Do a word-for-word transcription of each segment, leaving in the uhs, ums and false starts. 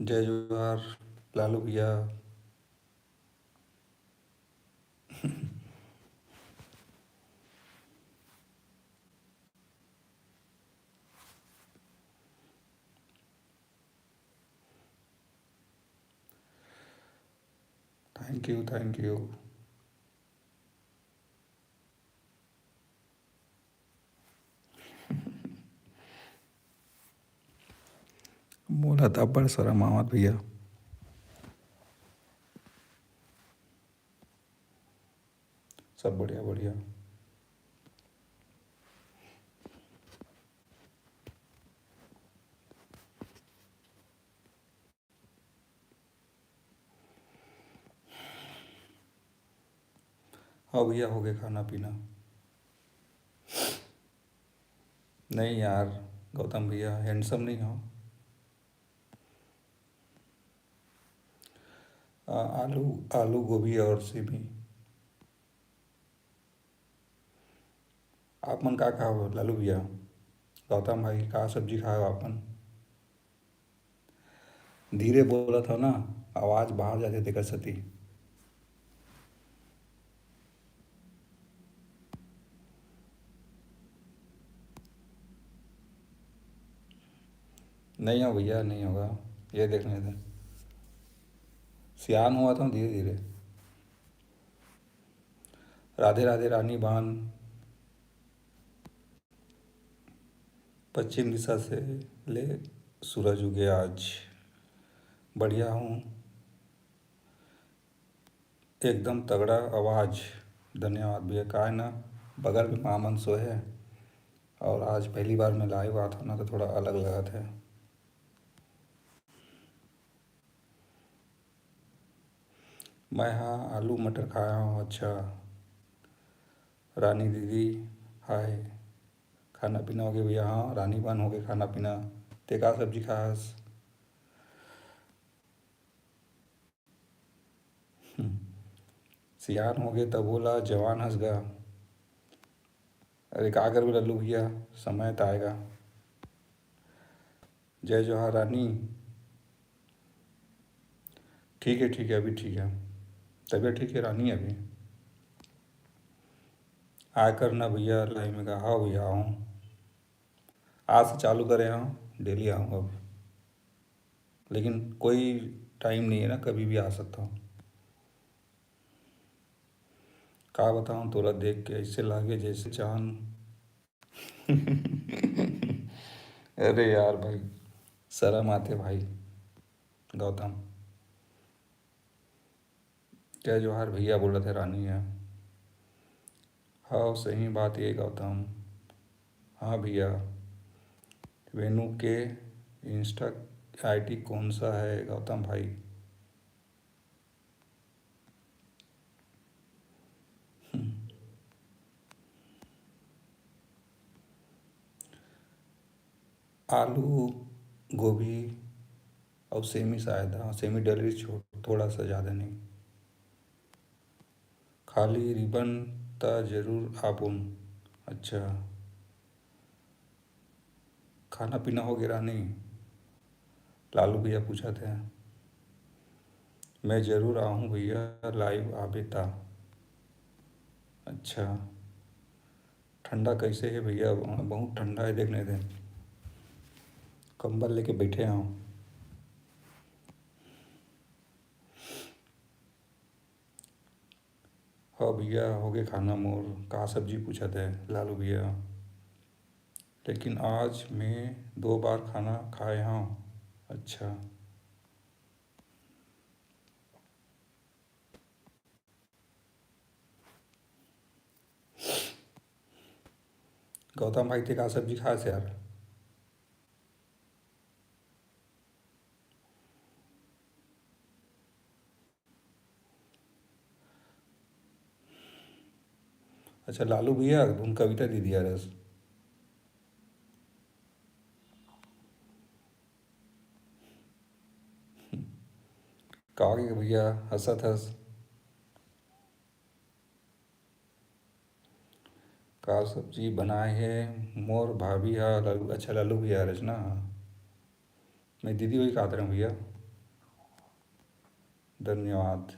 जय जोहार लालू भैया। Thank you, thank you। मोला त अब्बड़ शरम आवत भैया। सब बढ़िया, बढ़िया। हाँ भैया, हो गए खाना पीना। नहीं यार, गौतम भैया handsome नहीं हो। आ, आलू, आलू, गोभी और सेमी। आप मन का खाओ लालू भैया? गौतम भाई, का सब्जी खाओ आप मन? धीरे बोलत हव ना, आवाज बाहर जाथे तेकर सेती। नहीं हो भैया, नहीं होगा, ये देखने दे, सियान हुआ था धीरे धीरे। राधे राधे रानी बान। पश्चिम दिशा से ले सूरज उगे आज। बढ़िया हूँ, एकदम तगड़ा आवाज। धन्यवाद भैया। काय ना, बगल में मामन सोए है और आज पहली बार मैं live आत हूँ ना, तो थोड़ा अलग लगत है। मैं हा आलू मटर खाया हूँ। अच्छा रानी दीदी, हाय। खाना पीना हो गया भैया? हाँ, रानी बन हो गए खाना पीना। ते का सब्जी खास? हम्म। सियान हो गए तब बोला जवान हंस गया। अरे का करबे लल्लू भैया, समय त आएगा। जय जोहार रानी। ठीक है, ठीक है, अभी ठीक है। तबीयत ठीक है रानी अभी? आय कर ना भैया live में का। हाँ भैया, आऊँ। आज से चालू करे हूँ, daily आऊँगा अब। लेकिन कोई time नहीं है ना, कभी भी आ सकता हूँ। का बताऊँ तोला देख के ऐसे लागे जैसे चांद। अरे यार भाई, शर्म आते भाई। गौतम, जय जोहार भैया, बोलत हे रानी है। हाँ, सही बात ये गौतम। हाँ भैया, वेणु के Insta ID कौन सा है गौतम भाई? हम्म। आलू, गोभी और सेमी शायद, हाँ, सेमी डल रही छो-, थोड़ा सा, ज़्यादा नहीं। खाली रिबन त जरूर आबुन। अच्छा, खाना पीना हो गया रानी? लालू भैया पूछत हे। मैं जरूर आहूँ भैया, live आबे ता। अच्छा, ठंडा कैसे है भैया? बहुत ठंडा है, देखने दे, कंबल लेके बैठे हूँ। हाँ भैया, होगे खाना मोर। का सब्जी पूछत हे लालू भैया? लेकिन आज मैं दो बार खाना खाए हूँ। अच्छा। गौतम भाई, ते का सब्जी खाए से यार? अच्छा, लालू भैया, तुम कविता दीदी आ रहे। का होगे भैया, हंसत हस? का सब्जी बनाए हे मोर भाभी हा? लालू, अच्छा, लालू भैया रचना। मैं दीदी वही कहत रहे भैया। धन्यवाद।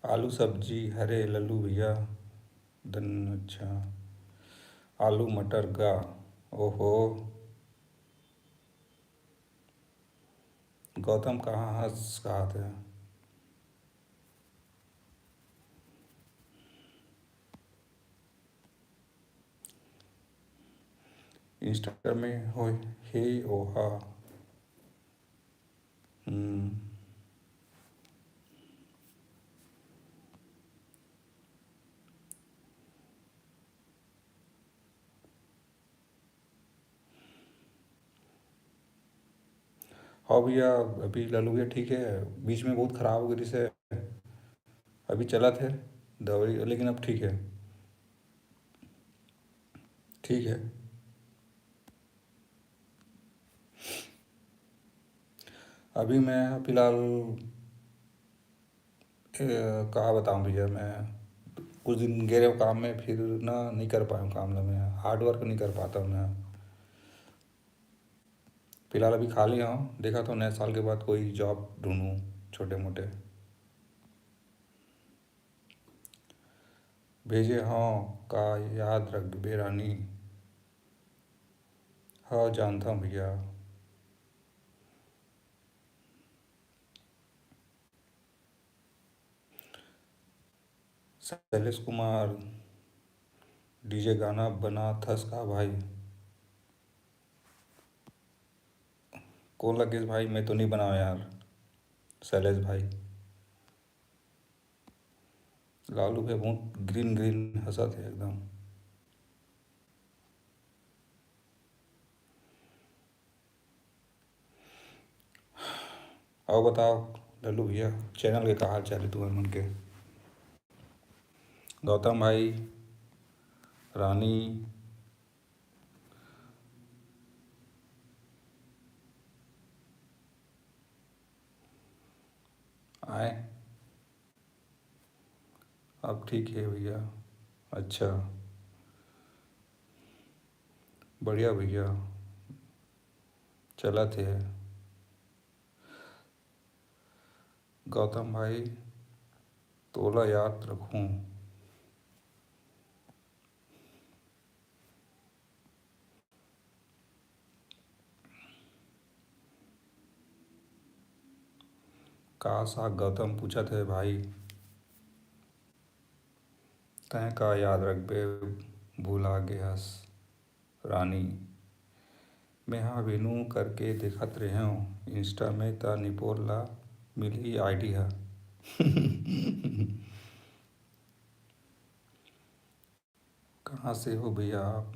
आलू सब्जी हरे लल्लू भैया। धन-, अच्छा, आलू मटर गा। ओहो, गौतम कहाँ हस कहात हे? Insta में हो हे ओहा। हम्म। हाँ भैया, अभी लालू भैया ठीक है, बीच में बहुत खराब हो गई से, अभी चलत हे दवाई, लेकिन अब ठीक है, ठीक है। अभी मैं फिलहाल, ए, का बताऊँ भैया, मैं कुछ दिन गे रहेंव काम में, फिर ना नहीं कर पाएंव काम ला, मैं hard work नहीं कर पाता हूँ मैं। फिलहाल अभी खाली हूँ, देखा तो नए साल के बाद कोई job ढूंढूँ छोटे मोटे। भेजे हव का याद रखबे रानी? हव जानथव भैया। शैलेश कुमार, DJ गाना बनाथस का भाई? कौन लगे भाई, मैं तो नहीं बनाओ यार, शैलेश भाई। लालू भैया बहुत green green हंसत हे एकदम। अउ बताओ लल्लू भैया, channel के का हाल चाल हे तुम्हारे मन के? गौतम भाई, रानी, आए। अब ठीक हे भैया। अच्छा, बढ़िया भैया, चलत हे। गौतम भाई, तोला याद रखूं। का साग गौतम पूछत हे भाई? तैं का याद रखबे, भुला गे हस रानी। मेंहा विनू करके देखत रेहेंव Insta में, त निपोर ला मिलही ID ह। कहाँ से हो भैया आप?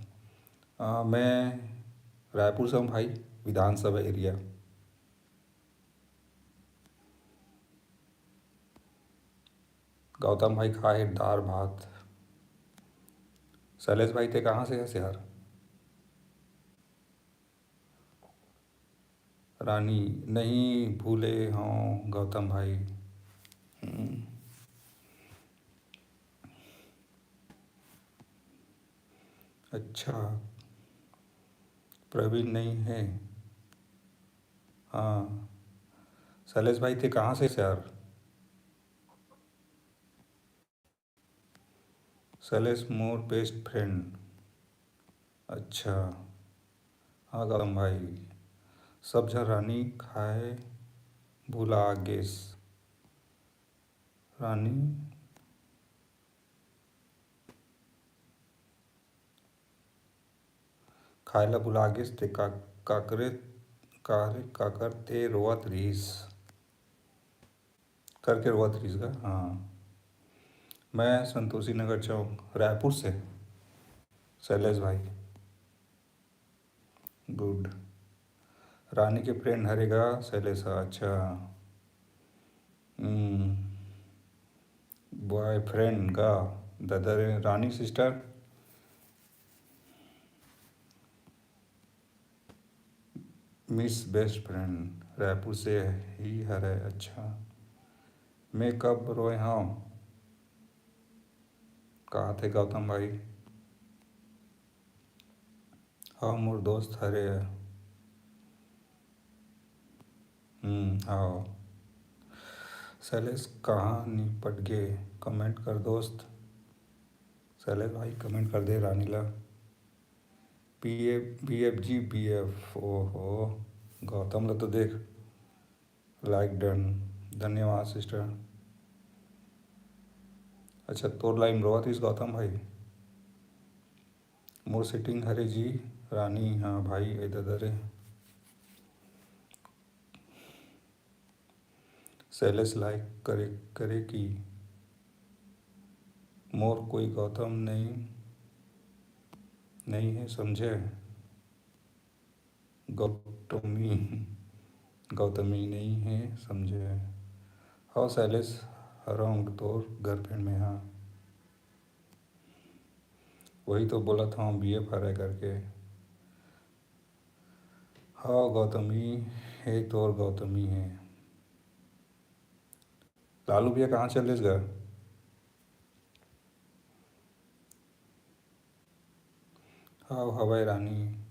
आ, मैं रायपुर से हूँ भाई, विधानसभा area। गौतम भाई खाए हे दार भात। शैलेश भाई, ते कहाँ से हस यार? रानी, नहीं भूले हौं गौतम भाई। हम्म। अच्छा, प्रवीण नहीं है। हाँ, शैलेश भाई, ते कहाँ से यार? शैलेश मोर best friend। अच्छा, हाँ गौतम भाई, सब झन रानी खाए भुला गेस। रानी खाए ला भुला गेस ते का, काकरे, कारे, काकर ते रोवत रिहिस। करके रोवत रिहिस गा, हाँ। मैं संतोषी नगर चौक, रायपुर से, शैलेश भाई। Good। रानी के friend हरे गा शैलेश हा, अच्छा। हम्म, boyfriend गा, दादा रे, रानी sister। Miss best friend Raipur से ही हरे, अच्छा। मैं कब रोए हौं? कहा थे गौतम भाई? हाँ, मोर दोस्त हरे। हम्म, हाँ। शैलेश कहाँ निपट गे? Comment कर दोस्त। शैलेश भाई comment कर दे रानी ला। पी एफ, बी एफ जी, बी एफ। ओहो, गौतम ला तो देख। Like done। धन्यवाद sister। अच्छा, तोर ला रोवत रहिस गौतम भाई। मोर setting हरे जी रानी, हाँ भाई, ए ददा रे। शैलेश like करे, करे कि मोर कोई गौतम नहीं, नहीं है समझे। गौतमी, गौतमी नहीं है समझे। हव शैलेश, हरंग तोर girlfriend में, हाँ। वही तो बोलत हव, बी एफ हरय करके। हव गौतमी हे, तोर गौतमी हे। लालू भैया कहाँ चलेस गा? हव हवय रानी।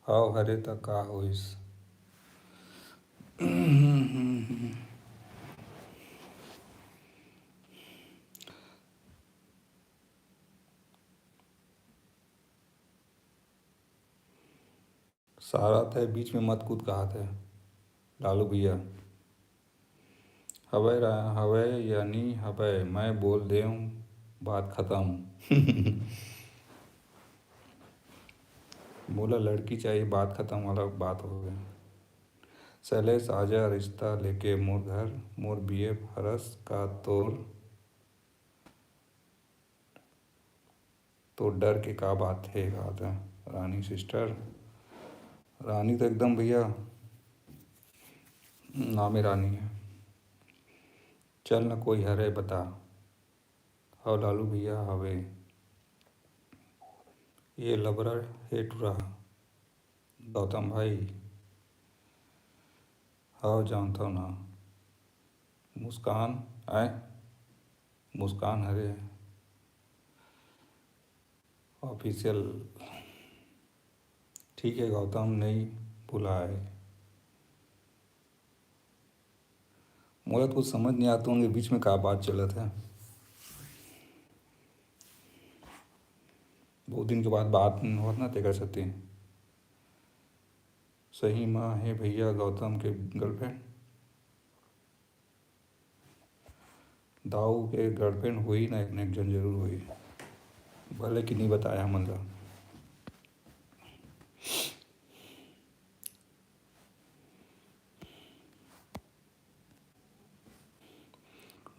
हव हरे त का होइस? सारा तै बीच में मत कूद कहात है लालू भैया। हवय रा-, हवय या नी हवय, मैं बोल देव, बात खतम। मोला लड़की चाहिए, बात खतम वाला बात हो गया। शैलेश आजा रिश्ता लेके मोर घर, मोर बी एफ हरस का तोर तो डर के का बात हे, का त रानी sister, रानी तो एकदम भैया नामे रानी है। चल न कोई हरे बता। हव लालू भैया हवे। ये लबरा हे टुरा। गौतम भाई, हव जानथव ना। मुस्कान, आय, मुस्कान हरे। Official, ठीक है गौतम, नहीं बुलाए। मोला तो कुछ समझ नहीं आता उनके बीच में का बात चलत है। बहुत दिन के बाद बात होत ना, तेकर सेती। सही मा हे भैया गौतम के girlfriend। दाऊ के girlfriend होही ना, एक न एक झन जरूर होही, भले कि नहीं बताया हमन ला।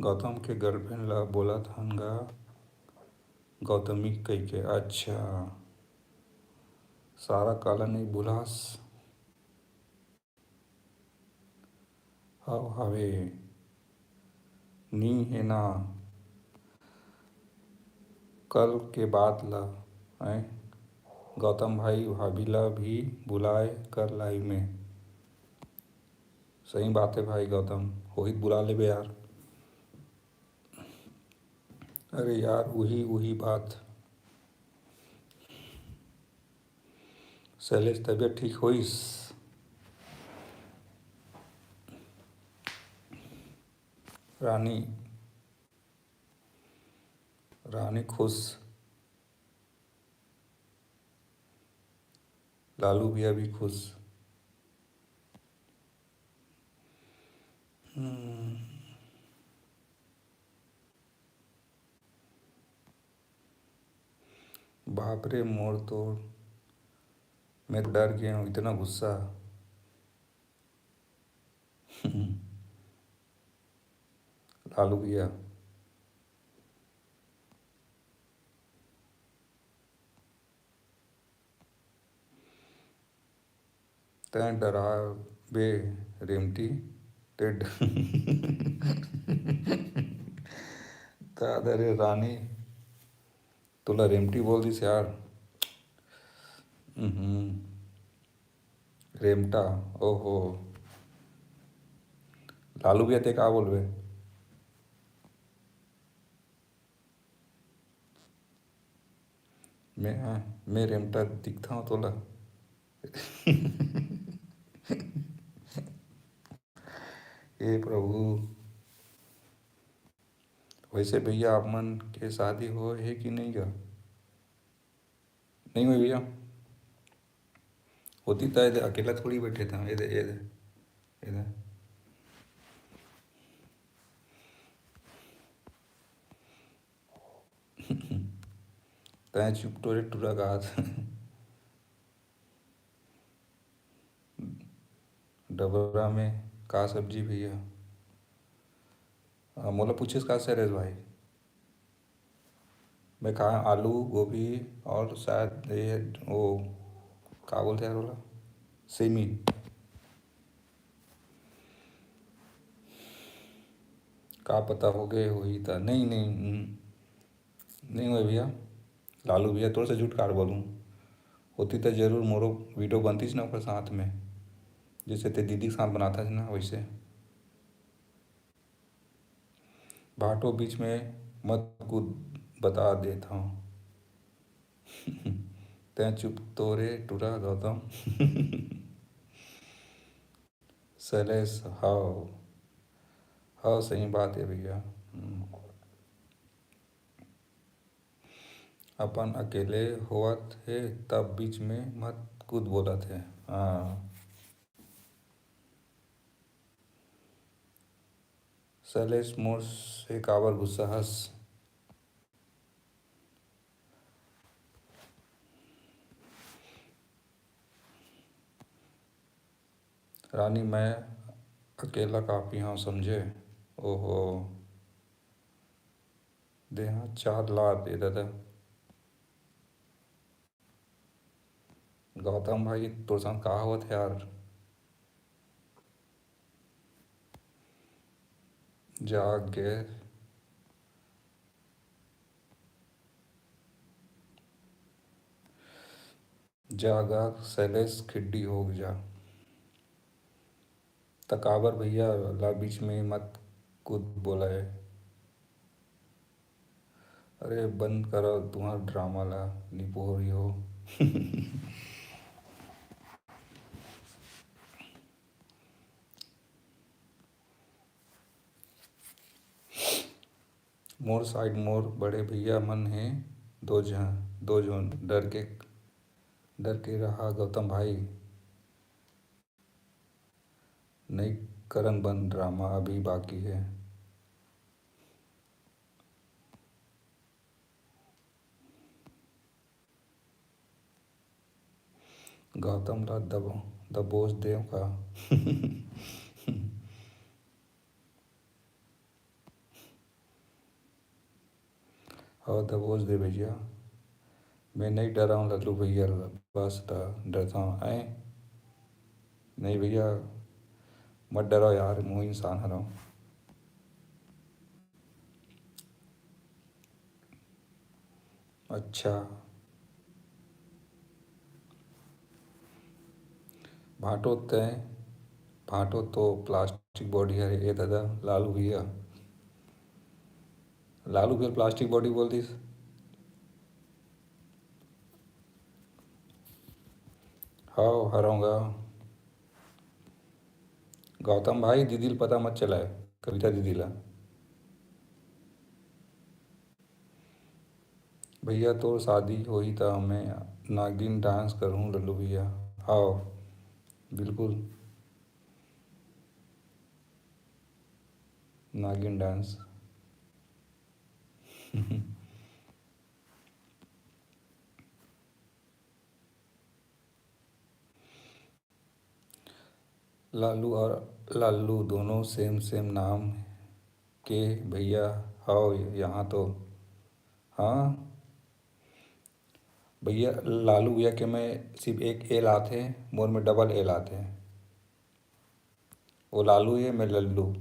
गौतम के girlfriend ला बोलत हन गा गौतमी कहिके। अच्छा, सारा काला नहीं बुलास? हव हवे, नी हे ना। कल के बात ला, हैं? गौतम भाई, भाभी ला भी बुलाए कर live में। सही बात है भाई गौतम, होही त बुला लेबे यार। अरे यार, उही, उही बात। शैलेश, तबीयत ठीक होइस? रानी, रानी खुश, लालू भैया भी खुश। हम्म। बाप रे, मोर तो, मैं तो डर गया हूँ, इतना गुस्सा। लालू भैया, तैं डराबे रेमटी, ते ड-, दादा रे रानी, तोला रेमटी बोल दिस यार। हम्म, रेमटा, ओहो। लालू भैया, ते का बोलबे? मैं, हाँ, मैं रेमटा दिखता हूँ तोला? हे प्रभु। वैसे भैया, आप मन के शादी होय हे कि नहीं गा? नहीं होय भैया। होती त एदे अकेला थोड़ी बैठे था। एदे, एदे, एदे। तैं चुप टोरे टुरा गात। डबरा में का सब्जी भैया? आ, मोला पूछेस का शैलेश भाई? मैं खाए आलू, गोभी और शायद ये वो का बोलते हैं यार ओला? सेमी। का पता हो गए होही त। नहीं, नहीं, हम्म, नहीं होय भैया। लालू भैया, तोर से झूठ काबर बोलूँ? होती त जरूर मोरो वीडियो बनतीस ना ओकर साथ में, जैसे ते दीदी के साथ बनाथस ना वैसे। भाटो, बीच में मत कूद, बता देत हँव। तैं चुप तो रे टुरा गौतम। शैलेश, हव, हव, सही बात हे भैया। हम्म। अपन अकेले होवत हे, तब बीच में मत कूद बोलत हे। हाँ। शैलेश, मोर से काबर गुस्सा हस? रानी, मैं अकेला काफी हँव, समझे? ओहो, देहा चार लात ए दादा। गौतम भाई, तोर साथ का होवत हे यार? जाग गे। जागा शैलेश, खिड्डी हो जा। त काबर भैया ला बीच में मत कूद बोलाय। अरे बंद करो तुम्हार ड्रामा ला, निपोरी हो। मोर साइड मोर बड़े भैया मन हे दो झन, दो झन। डर के, डर के रहा गौतम भाई, नई करन बंद, ड्रामा अभी बाकी हे। गौतम ला दबो-, दबोच देव का? हव, दबोच दे भैया। मैं नई डरांव लल्लू भैया ला, बस त डरथंव। ऐ नहीं भैया, मत डराव यार, मैं इंसान हरंव। अच्छा। भांटो तैं, भांटो तो प्लास्टिक बॉडी हरे ए दादा, लालू भैया। लालू भैया प्लास्टिक बॉडी बोल दिस। हव, हरंव गा। गौतम भाई, दीदी ल पता मत चलाय, कविता दीदी ला। भैया तोर शादी होही त मैं नागिन डांस करहूँ लल्लू भैया। हव, बिल्कुल। नागिन डांस। लालू और लल्लू दोनों सेम सेम नाम के भैया हव यहाँ तो। हाँ भैया, लालू भैया के मैं सिर्फ एक एल आथे, मोर में डबल एल आथे। वो लालू हे, मैं लल्लू।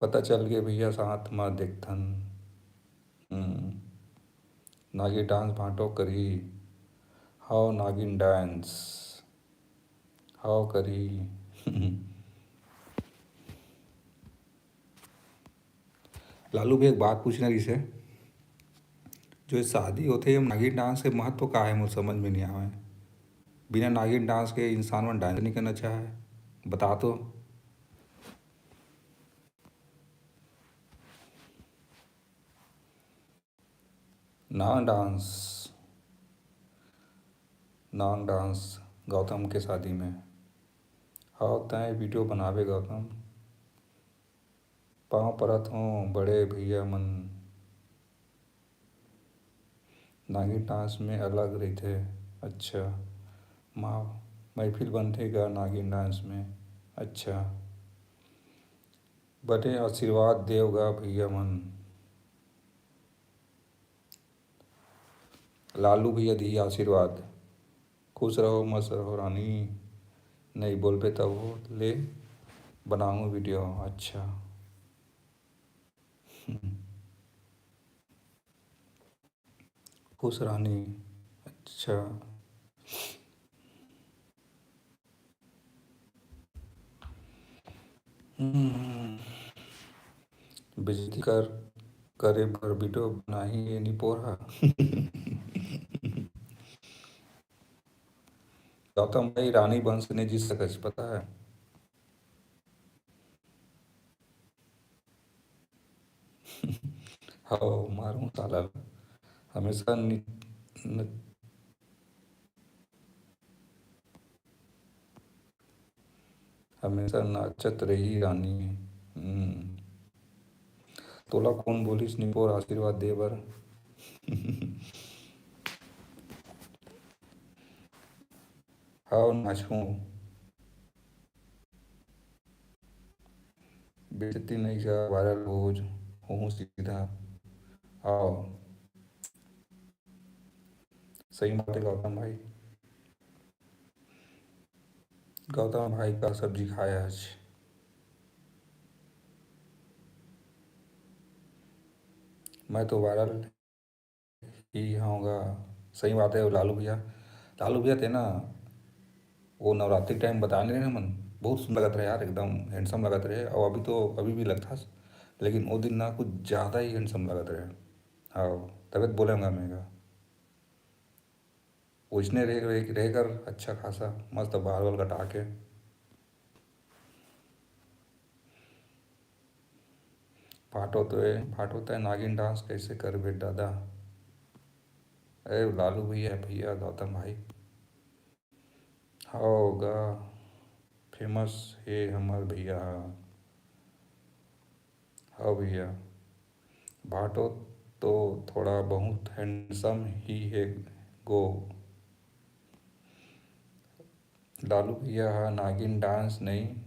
पता चल गे भैया, साथ म देखथन। हम्म। नागिन डांस भांटो करही। हव नागिन डांस। हव करही। लालू भी एक बात पूछना रहिस हे, जो ये शादी होथे, ये नागिन डांस के महत्व का हे, मोर समझ में नहीं आवे। बिना नागिन डांस के इंसान मन डांस नहीं करना चाहे, बता तो। नाग डांस, नाग डांस गौतम के शादी में। हव, तैं वीडियो बनाबे गौतम। पाँव परत हों बड़े भैया मन। नागिन डांस में अलग रहिथे। अच्छा, माँ, महफिल बनथे गा नागिन डांस में? अच्छा, बने आशीर्वाद देव गा भैया मन। लालू भैया दिही आशीर्वाद। खुश रहो, मस्त रहो रानी। नहीं बोलबे तब हो ले बनाऊँ वीडियो। अच्छा। हम्म। खुश रानी। अच्छा। हम्म। बेइज्जती कर, करे बर वीडियो बनाही ये निपोर हा। गौतम भाई, रानी वंश नहीं जीत सकस, पता है? हव, मारूं ताला ल। हमेशा नि-, न-, हमेशा नाचत रही रानी। हम्म। तोला कोन बोलिस निपोर आशीर्वाद दे बर? हव, नाचहूं। बेइज्जती नइ कर, वायरल हो, होहूं सीधा। आओ। सही बात है गौतम भाई। गौतम भाई का सब्जी खाए आज? मैं तो वायरल ही होगा। सही बात है, वो लालू भैया, लालू भैया थे ना, वो नवरात्रि टाइम बताए नहीं रहे मन, बहुत सुंदर लगत रहे यार, एकदम हैंडसम लगत रहे। और अभी तो, अभी भी लगता है, लेकिन वो दिन ना कुछ ज़्यादा ही हैंडसम लगत रहे। हाँ, तबीयत बोले होंगे मैं का। ओइसने रह, रह, रहकर अच्छा खासा मस्त बाल वाल कटा के। भाटो तो ए, भाटो तय नागिन डांस कैसे करबे दादा? ए लालू भैया, भैया गौतम भाई। हव गा, फेमस हे हमर भैया। हव भैया, भाटो तो थोड़ा बहुत हैंडसम ही हे गो। लालू भैया हा नागिन डांस नहीं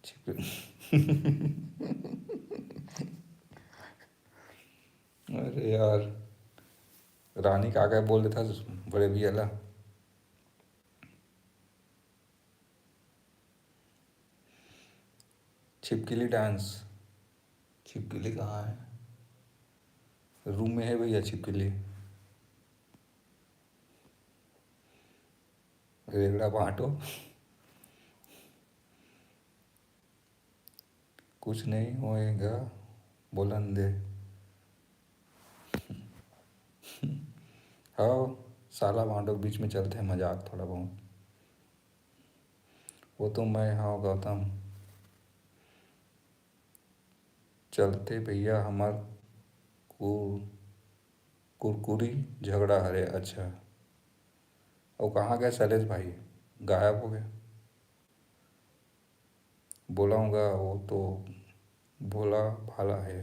छिप-, अरे यार, रानी का का बोल देता बड़े भैया ला। छिपकली डांस। छिपकली कहाँ है? रूम में है भैया छिपकली। रेगड़ा बांटो। कुछ नहीं होएगा, बोलन दे। हाँ, साला बांटो, बीच में चलते हैं मजाक थोड़ा बहुत। वो तो मैं, हाँ, गौतम। चलते भैया, हमर कु-, कुरकुरी झगड़ा हरे। अच्छा, वो कहाँ गए शैलेश भाई? गायब हो गए। बोलाऊंगा, वो तो भोला भाला है।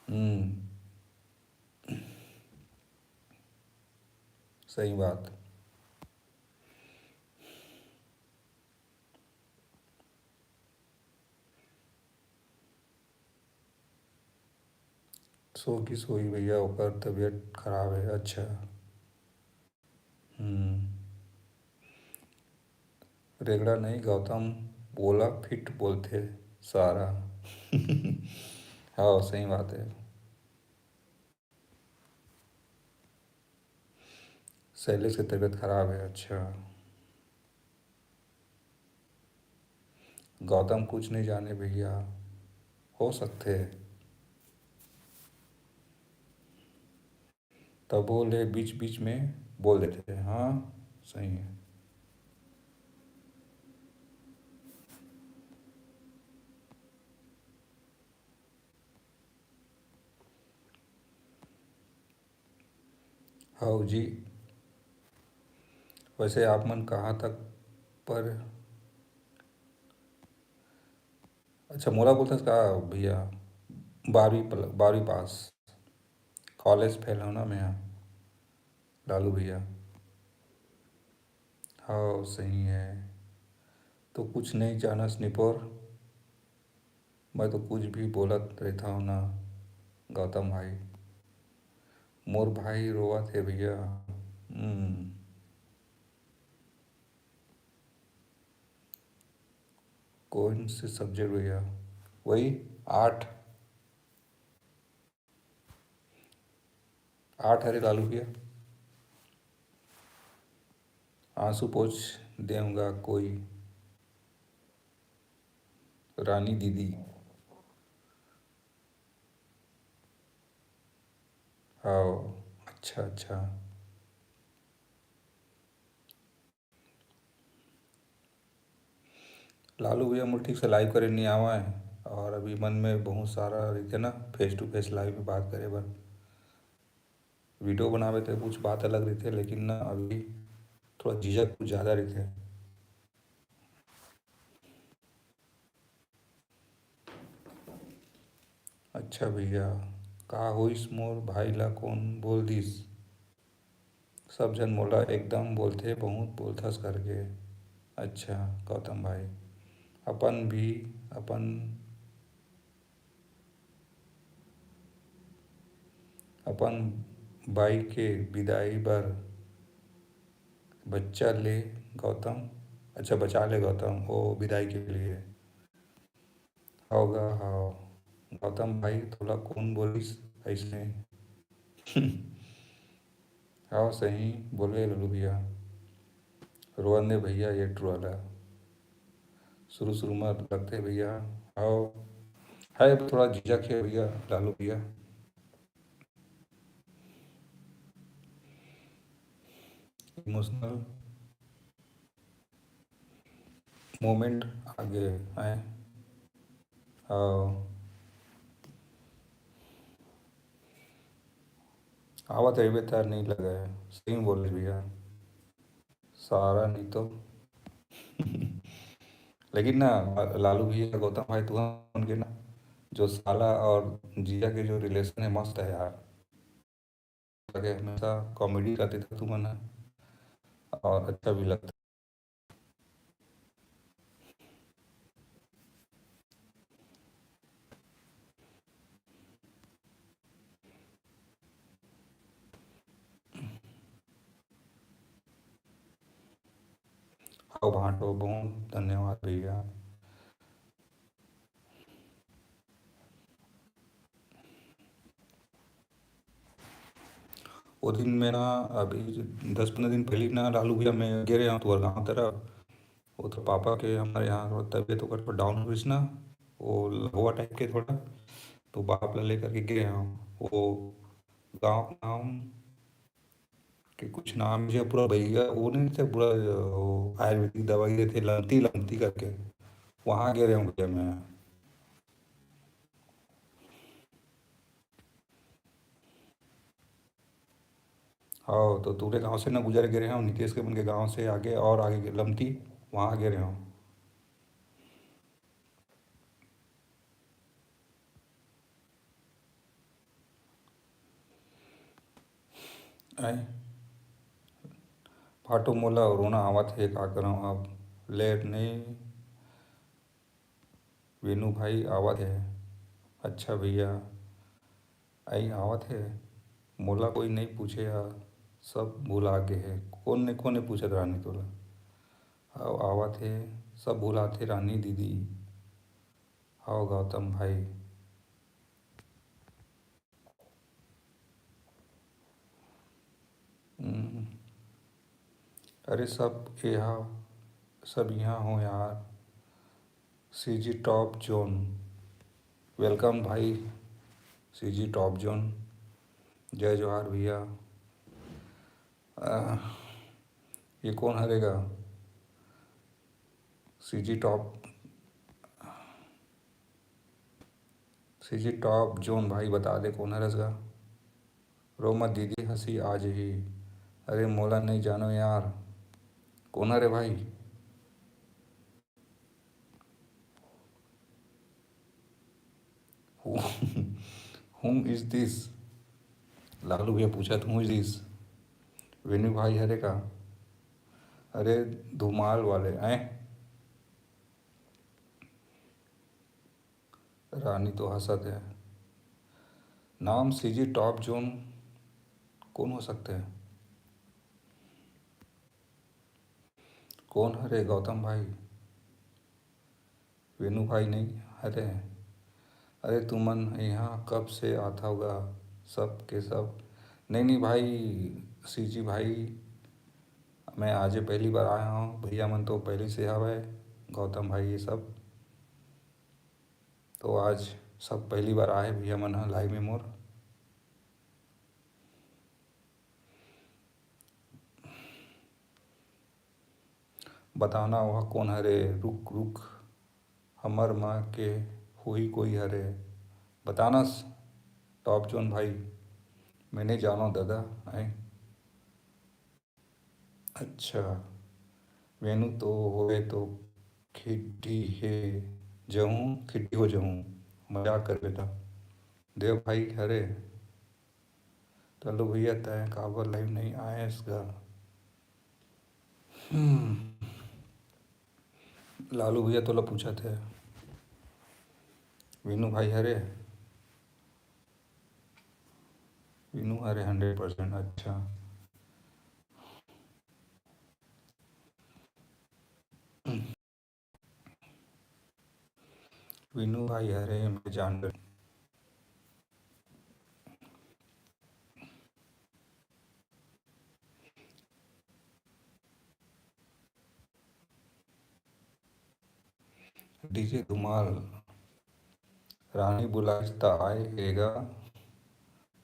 हम्म, सही बात। सो की सोई भैया, ओकर तबीयत खराब है। अच्छा। हम्म। रेगड़ा नहीं गौतम, बोला फिट बोलथे सारा। हाँ, सही बात है। शैलेश के तबीयत खराब है। अच्छा। गौतम कुछ नहीं जाने भैया, हो सकते। कभो ले बीच बीच में बोल देथे। हाँ, सही है। हव जी। वैसे आप मन कहाँ तक पर? अच्छा, मोला बोलथस का भैया? बारहवीं पल-, बारहवीं पास, कॉलेज फेल हो ना मैं, लालू भैया। हाँ, सही है। तो कुछ नहीं जानस निपोर, मैं तो कुछ भी बोलत रहता हूँ ना गौतम भाई। मोर भाई रोवत हे भैया। हम्म। कौन से सब्जेक्ट भैया? वही आठ। आठ हरे लालू भैया। आंसू पोछ देऊंगा कोई, रानी दीदी। हाँ, अच्छा, अच्छा। लालू भैया मोर ठीक से लाइव करे नहीं आवा है, और अभी मन में बहुत सारा रहते ना फेस टू फेस लाइव में बात करे बर। वीडियो बनावे तो कुछ बात अलग रहते, लेकिन ना अभी थोड़ा झिझक कुछ ज़्यादा रहते। अच्छा भैया, का होइस मोर भाई ला कौन बोल दिस? सब झन मोला एकदम बोलथे, बहुत बोलथस करके। अच्छा गौतम भाई, अपन भी अपन अपन बाई के बिदाई बर बच्चा ले गौतम, अच्छा बचा ले गौतम, ओ बिदाई के लिए। हव गा, हव। गौतम भाई, तोला कौन बोलिस अइसने? हव, सही बोले ललू भैया। रोवन दे भैया, ये टुरा ला। शुरू-शुरू म लगथे भैया। हव, है थोड़ा झिझक हे भैया, लालू भैया। इमोशनल मोमेंट आगे आए। अउ आवत रहिबे त नहीं लगे, सही बोले भैया, सारा नहीं तो। लेकिन ना, लालू भैया, गौतम भाई, तुमन के ना जो साला और जिया के जो रिलेशन है, मस्त है यार। लगे हमेशा कॉमेडी करते थे तुमन ह, और अच्छा भी लगता। हव भांटो, बहुत धन्यवाद भैया। वो दिन में ना, अभी दस पंद्रह दिन पहले ना, लालू भैया, मैं गे रहे हूँ तुम्हारे गाँव तरफ। वो तो पापा के, हमारे यहाँ थोड़ा तबीयत ओकर थोड़ा डाउन हो गई ना, वो लकवा टाइप के थोड़ा, तो बाप ला लेकर के गे रहे हूँ। वो गाँव, गाँव के कुछ नाम जो पूरा भैया, वो नहीं थे, पूरा, वो आयुर्वेदिक दवाई देते, लमती, लमती करके, वहाँ गे रहे हूँ भैया मैं। हव, तो तोरे गाँव से ना गुजर गे रहे हव, नितेश के मन के गाँव से आगे और आगे लमती, वहाँ गे रहे हव। आए। भाटो, मोला रोना आवत हे, का करंव अब, लेट नहीं। वेनू भाई आवत हे। अच्छा भैया, आई आवत हे। मोला कोई नहीं पूछे हा, सब भुला गे हे। कोन ने, कोन ने पूछत रानी तोला? हव आवत हे, सब भुलाथे रानी दीदी। हव गौतम भाई। हम्म। अरे सब यहाँ, सब यहाँ हो यार। सीजी टॉप जोन, welcome भाई। सीजी टॉप जोन, जय जोहार भैया। अ, ये कोन हरे गा? CG Top, CG Top Zone भाई, बता दे कोन हरस गा? रो मत दीदी, हंसी आ जही। अरे मोला नइ जानो यार, कोन हरे भाई? Whom is this? लालू भैया पूछत, who is this? वेणु भाई हरे का? अरे धुमाल वाले आए। रानी तो हंसत है। नाम CG Top Zone कोन हो सकते हैं? कोन हरे गौतम भाई? वेणु भाई नहीं हरे? अरे तुमन यहाँ कब से आथव गा? सब के सब। नहीं नहीं भाई, CG भाई, मैं आजे पहली बार आया हूँ। भैया मन तो पहले से हवय, गौतम भाई ये सब। तो आज सब पहली बार आए भैया मन ह लाइव में मोर। बताना ओहा कोन हरे? रुक रुक, हमर माँ के होही कोई हरे? बतानस Top Zone भाई, मैं नहीं जानो दादा। आए। अच्छा, वेणु तो होवे तो खिड्डी हे जहूँ, खिड्डी हो जहूँ। मजाक कर बेटा। देव भाई हरे, लालू भैया तैं काबर लाइव नहीं आयस गा? हम्म, लालू भैया तोला पूछत हे। वीनू भाई हरे, वीनू हरे हंड्रेड परसेंट। अच्छा, वीनू भाई हरे, मैं जान डीजे धुमाल, रानी बुलाइस त आए हे गा।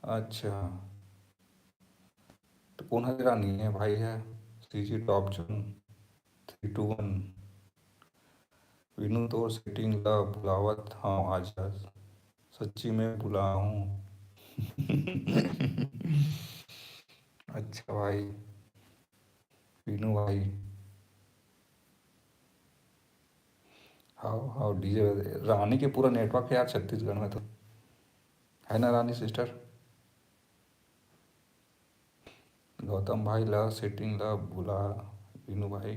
अच्छा, तो कौन है रानी है भाई है? CG top zone three two one. Vinu तोर सेटिंग ला बुलावत हव, आजा, सच्ची में बुलाहूँ। अच्छा भाई, वीनू भाई। हाव, हाव, डीजे रानी के पूरा नेटवर्क है यार छत्तीसगढ़ में तो, है ना रानी सिस्टर? गौतम भाई ला सेटिंग ला बुला वीनू भाई,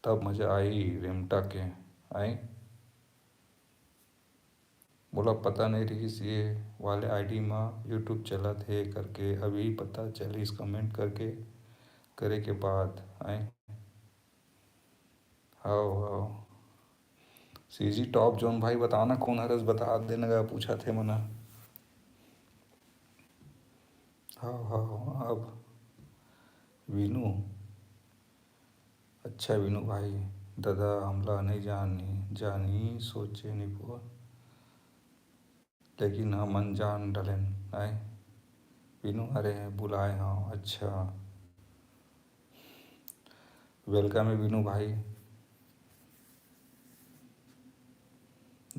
तब मजा आई रेमटा के। आई, मोला पता नहीं रहिस ये वाले आईडी मा यूट्यूब चलत हे करके, अभी पता चलिस कमेंट करके, करे के बाद। आई, हाव, हाव। सीजी टॉप जोन भाई, बताना कौन हरस, बता देना गा, पूछा थे मना। हाव, हाव, अब वीनू, अच्छा वीनू भाई, दादा हमला नहीं जानी, जानी सोचे नहीं पुआ। लेकिन हमन जान डलेन, आय। वीनू, अरे, बुलाए हव, अच्छा। Welcome है वीनू भाई।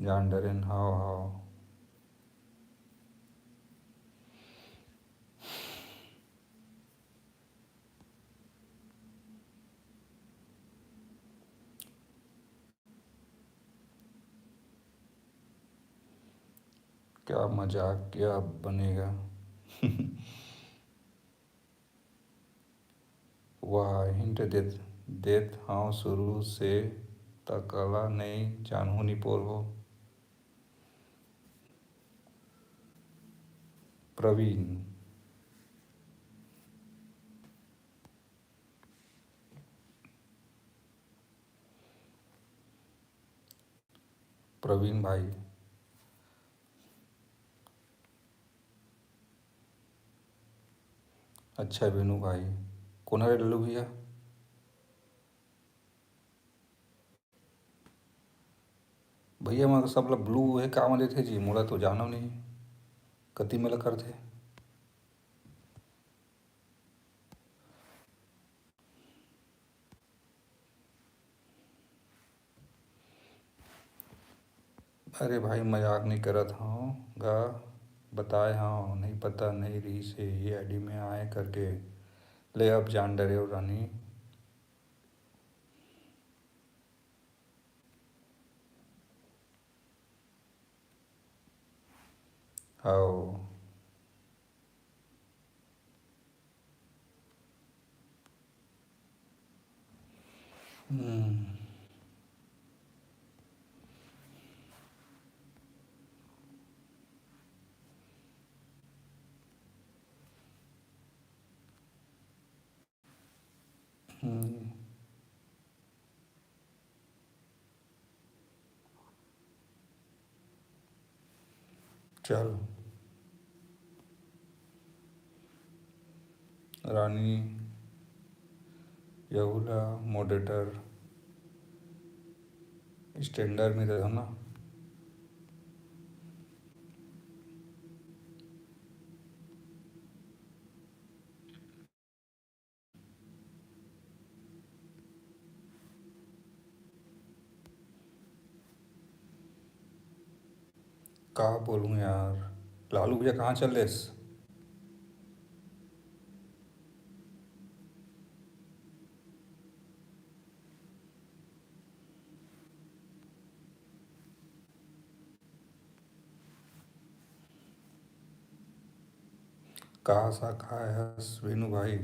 जान डरेन, हाव, हाव। क्या मजाक, क्या बनेगा? वाह, हिंट देत, देत हव शुरू से, त काला नइ जानहू निपोर हो। प्रवीण। प्रवीण भाई। अच्छा वीनू भाई, कोन हरे लल्लू भैया? भैया, मैं तो सब ला ब्लू हे का में देथे जी, मोला तो जानव नहीं कति मेला करथे। अरे भाई, मजाक नइ करत हंव गा, बताय हंव, नइ पता नइ रिहिस हे ये आईडी में आय करके। ले अब जान डरेव रानी। हव। हम्म। हम्म। चल। रानी, यहू ला moderator standard में दे दो ना। का बोलूं यार, लालू भैया कहाँ चल देस? का सा खाए हस विनू भाई?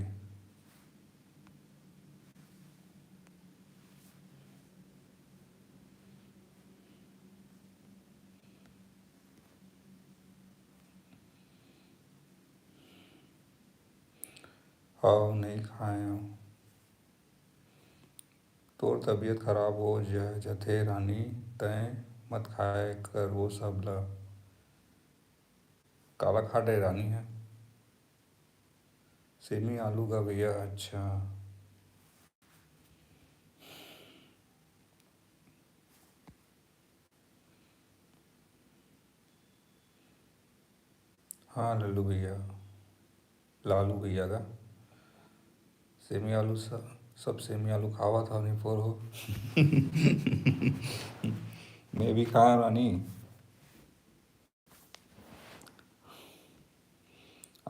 हव, नइ खाएंव। तोर तबीयत खराब हो जा-, जथे रानी, तैं मत खाए कर वो सब ल। काला खा डरे रानी ह? सेमी आलू का भैया, अच्छा। हाँ लल्लू भैया, लालू भैया का सेमी आलू स-, सब सेमी आलू खावत हव निपोर हो। मैं भी खाए रानी।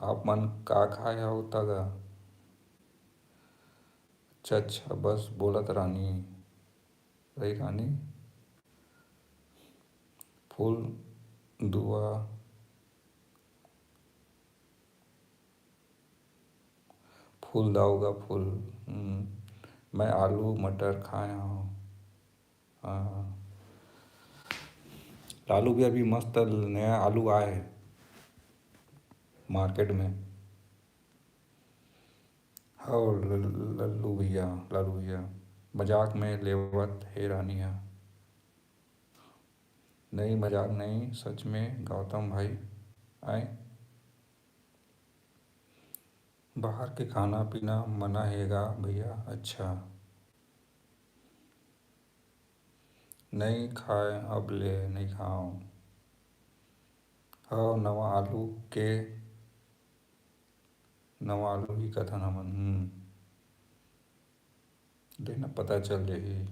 आप मन का खाए हव त गा? अच्छा, अच्छा, बस बोलत रानी, रही रानी। फूल दुआ, फूल दाऊ गा फूल। हम्म, मैं आलू मटर खाए हव। हाँ। लालू भी अभी मस्त नया आलू आए हे market में। हव ल-, लल्लू भैया, लालू भैया, मजाक में लेवत हे रानी ह। नहीं, मजाक नहीं, सच में गौतम भाई आए। बाहर के खाना पीना मना हे गा भैया। अच्छा। नइ खाए, अब ले नइ खाओ। हव, नवा आलू के, नवा आलू ही कथन हमन। हम्म। देना पता चल जाही।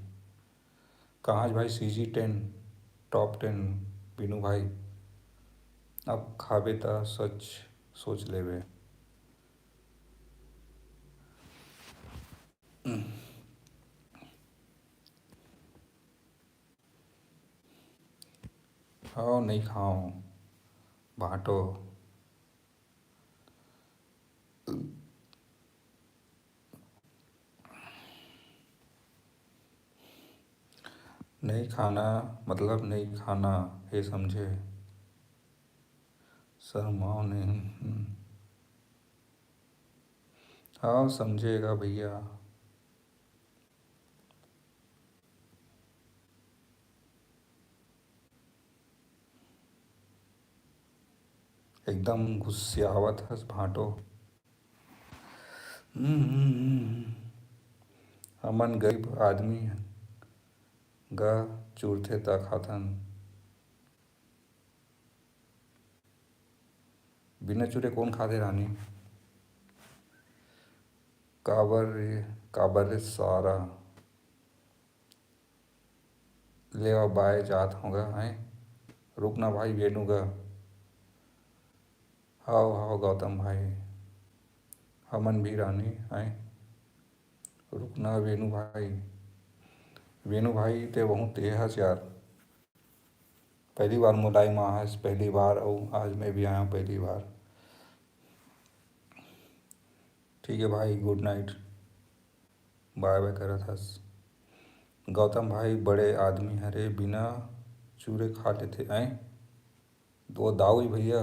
कहाँ भाई CG ten, top ten, Binu भाई, अब खाबे त सच सोच लेबे। हव, नइ खाओ भांटो। नइ खाना मतलब नइ खाना, हे समझे? शर्माओ नहीं। हम्म। हव, समझे गा भैया। एकदम गुस्सियावत हस भांटो। हम्म, हम्म, हम्म। हमन गरीब आदमी गा, चुरथे त खाथन। बिना चुरे कोन खाथे रानी? काबर रे, काबर रे सारा? ले अब बाय जात हों गा, हैं? रुक ना भाई वेणु गा। हाव, हाव गौतम भाई, हमन भी रानी आए। रुक ना वेणु भाई, वेणु भाई ते बहुत तेज हस यार। पहली बार मोर live में आहस, पहली बार, अउ आज मैं भी आया हूँ पहली बार। ठीक है भाई, good night, bye bye करत हस। गौतम भाई बड़े आदमी हरे, बिना चूरे खा लेथे, आए। वो दाऊ ही भैया,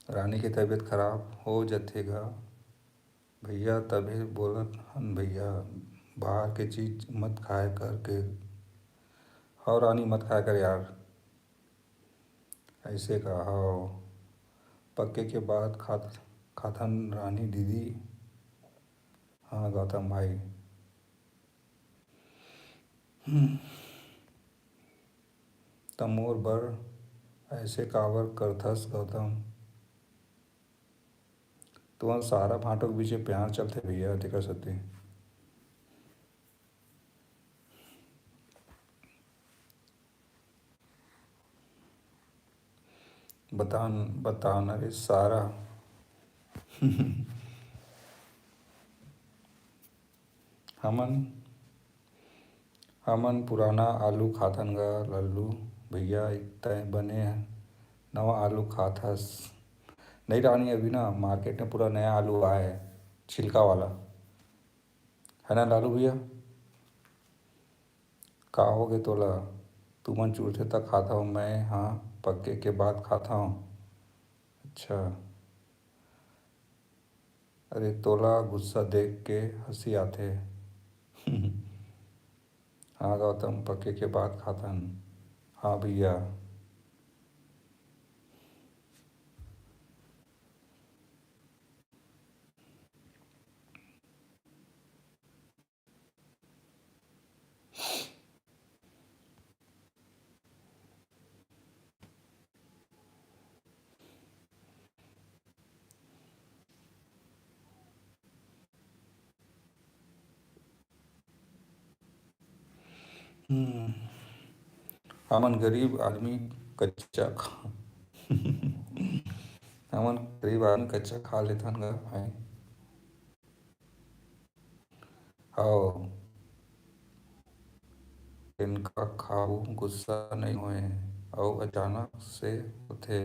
रानी के तबीयत खराब हो जथे गा भैया, तभे बोलत हन भैया, बाहर के चीज मत खाए करके। हव रानी, मत खाए कर यार। ऐसे का हव? पक्के के बाद खात, खाथन रानी दीदी। हाँ गौतम भाई। हम्म। त मोर बर ऐसे काबर करथस गौतम? तुमन सारा भांटो के बीच में प्यार चलथे भैया, तेकर सेती। बतान, बतान रे सारा। हमन, हमन पुराना आलू खाथन गा लालू भैया, तैं बने नवा आलू खाथस। नहीं रानी, अभी ना market में पूरा नया आलू आए हे, छिलका वाला, है ना लालू भैया? का होगे तोला? तुमन चूरथे त खाथव, मैं हा पक्के के बाद खाथव। अच्छा, अरे तोला गुस्सा देख के हंसी आथे। हाँ गौतम, पक्के के बाद खाथन। हाँ भैया। हम्म। हमन गरीब आदमी कच्चा खा हमन गरीब आदमी कच्चा खा लेथन गा भाई। हव, इनका खाऊ गुस्सा नइ होय, अउ अचानक से होथे।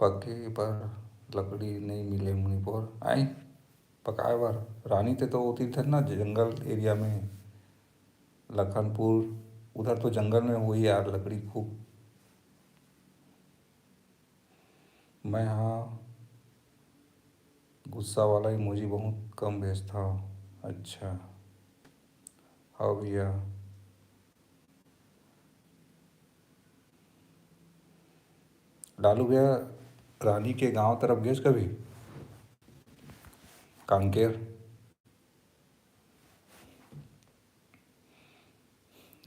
पके बर लकड़ी नइ मिले मुनिपोर। आई पकाए बर रानी ते तो होती थे ना जंगल area में, लखनपुर उधर तो जंगल में हुई यार लकड़ी खूब। मैं हा गुस्सा वाला emoji बहुत कम भेजता हूँ। अच्छा हाँ भैया। लालू भैया, रानी के गांव तरफ गेस कभी? कांकेर।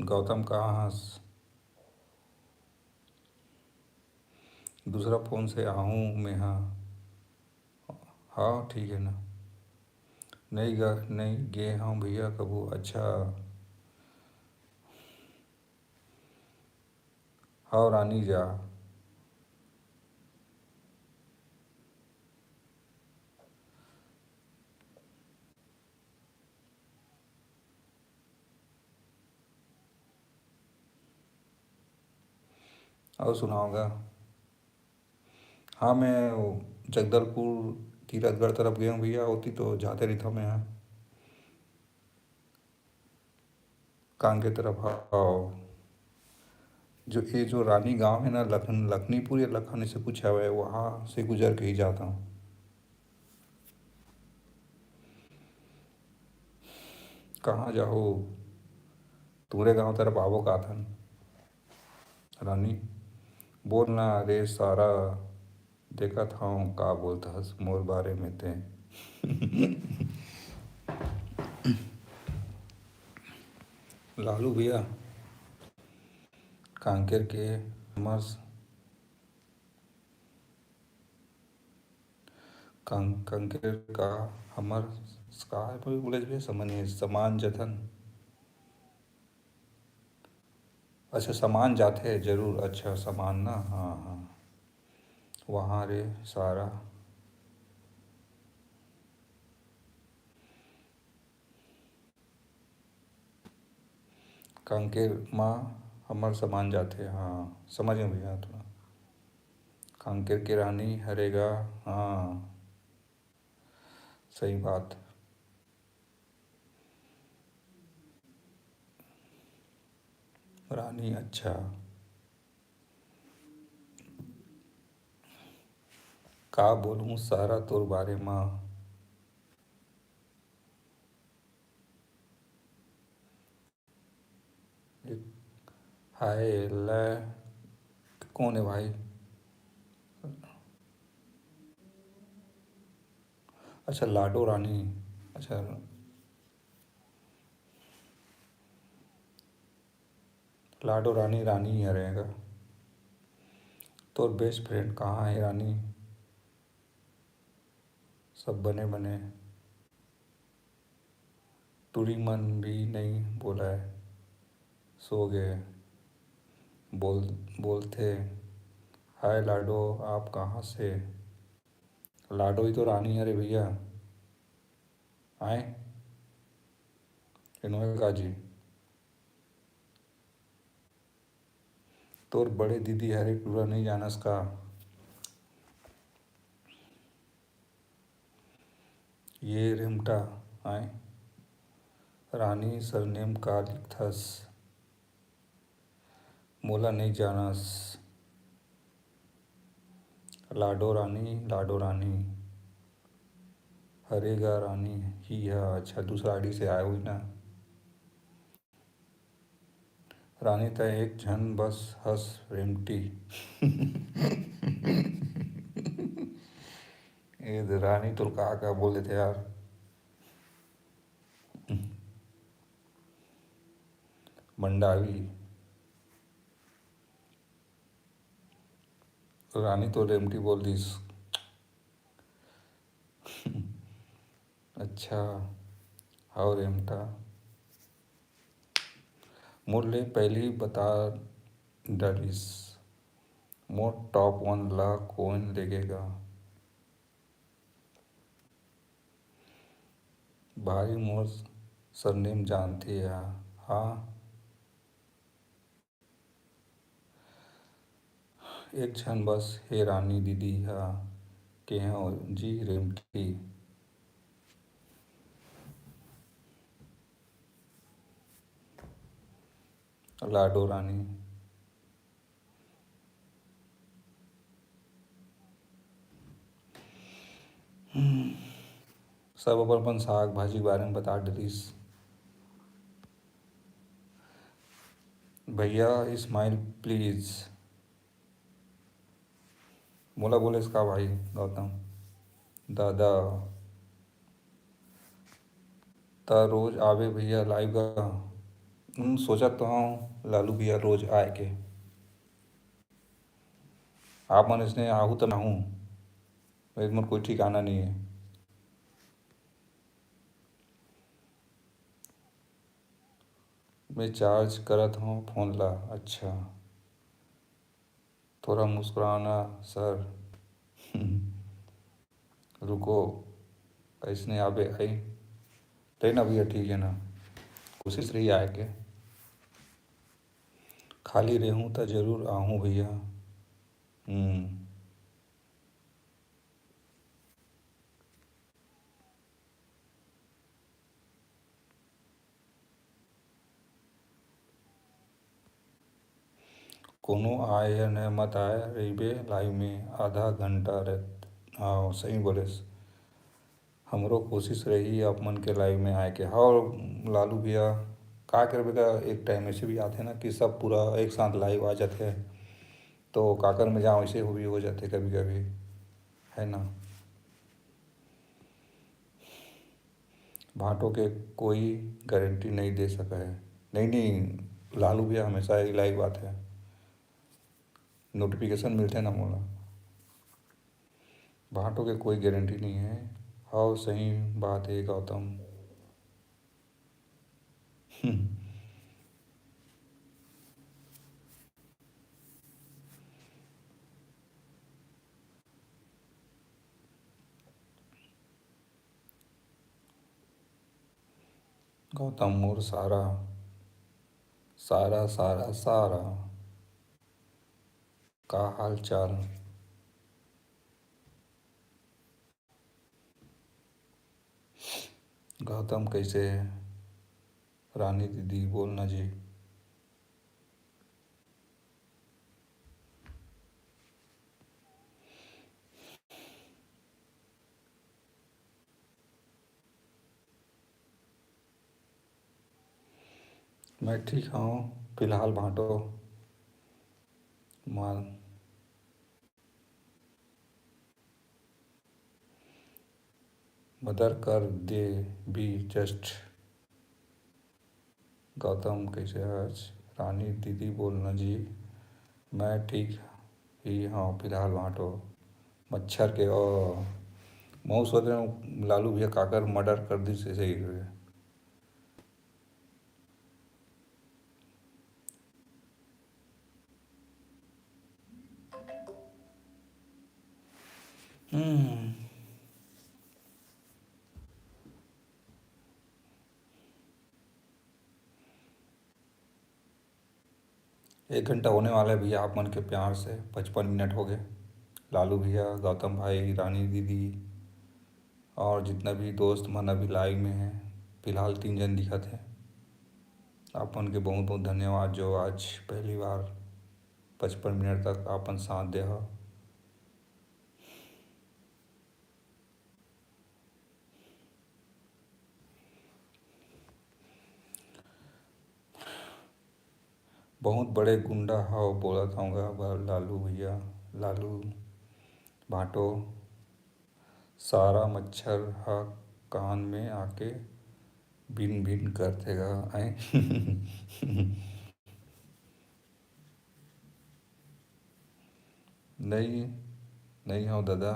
गौतम कहाँ हस? दूसरा फोन से आहूँ मेहा। हाँ ठीक है ना। नहीं गा, नहीं गे हूँ भैया कभू। अच्छा। हव रानी जा। अउ सुनाओ गा। हाँ मैं जगदलपुर तीरथगढ़ तरफ गए हूँ भैया, होती तो जाते रहता हूँ मैं यहाँ। कांके तरफ आओ। जो ये जो रानी गांव है ना, लखन लखनीपुर या लखन ऐसे कुछ है, वहाँ से गुजर के ही जाता हूँ। कहाँ जाहो? तुमरे गांव तरफ आवो काथन। रानी, बोल ना रे सारा, देखत हव का बोलत हस मोर बारे में ते। लालू भैया, कांकेर के हमर कांकेर का हमर का बोले भैया, समझ नहीं, समान जथन। अच्छा, समान जाथे जरूर। अच्छा, समान ना, हाँ, हाँ। वहाँ रे सारा। कांकेर मा हमर समान जाथे। हाँ, समझ गए भैया थोड़ा। कांकेर के रानी हरे गा। हाँ, सही बात। रानी, अच्छा। का बोलूं सारा तोर बारे मा? हाय, ले, कौन है भाई? अच्छा, लाडो रानी। अच्छा, लाडो रानी, रानी ही रहेगा। तोर बेस्ट फ्रेंड कहाँ है रानी? सब बने बने। टूरी मन भी नइ बोलय, सो गे। बोल, बोलथे, "हाय लाडो, आप कहाँ से?" लाडो ही तो रानी हरे भैया। आए, एनो का जी। तोर बड़े दीदी हरे टूरा नइ जानस का? ये रेमटा आय। रानी सरनेम का लिखथस? मोला नइ जानस। लाडो रानी, लाडो रानी। हरे गा रानी ही ह। अच्छा, दूसरा आईडी से आए हुई ना। रानी, तैं एक झन बस हस रेमटी। ए दे रानी, तोर का का बोल देथे यार। मंडावी। रानी तो रेमटी बोल दिस। अच्छा, हव रेमटा। मोर ले पहिली बता डालिस, मोर टॉप वन ला कोन लेगेगा? भारी मोर सरनेम जानथे या? हाँ। एक झन बस हे रानी दीदी हा, केहेंव जी रेमटी। लाडो रानी। हम्म, सब अपन अपन साग भाजी के बारे में बता डरिस। भैया, smile please। मोला बोलेस का भाई गौतम? दादा, त रोज आबे भैया लाइव का? हम्म, सोचत तो हूँ लालू भैया रोज आए के। आप मन इसने आहू त आहू, मेरे मन कोई ठिकाना नहीं है। मैं चार्ज करत हूँ फोन ला। अच्छा, थोड़ा मुस्कुराना सर। रुको, अइसने आबे आई। लेना भैया, ठीक है ना, कोशिश रही आए के। खाली रहूँ त जरूर आहूँ भैया। हम्म। कोनो आय या न मत आय, रहिबे लाइव में आधा घंटा रह। हाँ, सही बोलेस। हमरो कोशिश रही आप मन के लाइव में आए के। हाँ, लालू भैया, का करबे गा, एक टाइम ऐसे भी आथे ना कि सब पूरा एक साथ लाइव आ जाथे, तो काकर में जाओ, ऐसे हो भी हो जाथे कभी कभी, है ना। भांटो के कोई गारंटी नहीं दे सका है। नहीं, नहीं, लालू भैया हमेशा ही लाइव आथे, नोटिफिकेशन मिलथे ना मोला। भांटो के कोई गारंटी नहीं है, हव, सही बात हे गौतम। गौतम मोर सारा, सारा, सारा, सारा, का हाल चाल? गौतम कइसे हे? रानी दीदी बोल ना जी। मैं ठीक हूँ फिलहाल भांटो। माल मदर कर दे भी जस्ट। गौतम कइसे हस? रानी दीदी बोलना जी। मैं ठीक ही हूँ फिलहाल भांटो। मच्छर के ओ मऊ सोच रहे हूँ लालू भैया काकर मर्डर कर दी से सही रहे। हम्म। एक घंटा होने वाला है भैया, आप मन के प्यार से पचपन मिनट हो गए। लालू भैया, गौतम भाई, रानी दीदी और जितना भी दोस्त मन अभी लाइव में हैं, फिलहाल तीन जन दिखत हैं। आप मन के बहुत बहुत धन्यवाद जो आज पहली बार पचपन मिनट तक आपन साथ दे हो। बहुत बड़े गुंडा हव बोलत हव गा लालू भैया, लालू भांटो। सारा मच्छर ह कान में आके बिन बिन करथे गा। आय। नहीं, नहीं हव दादा।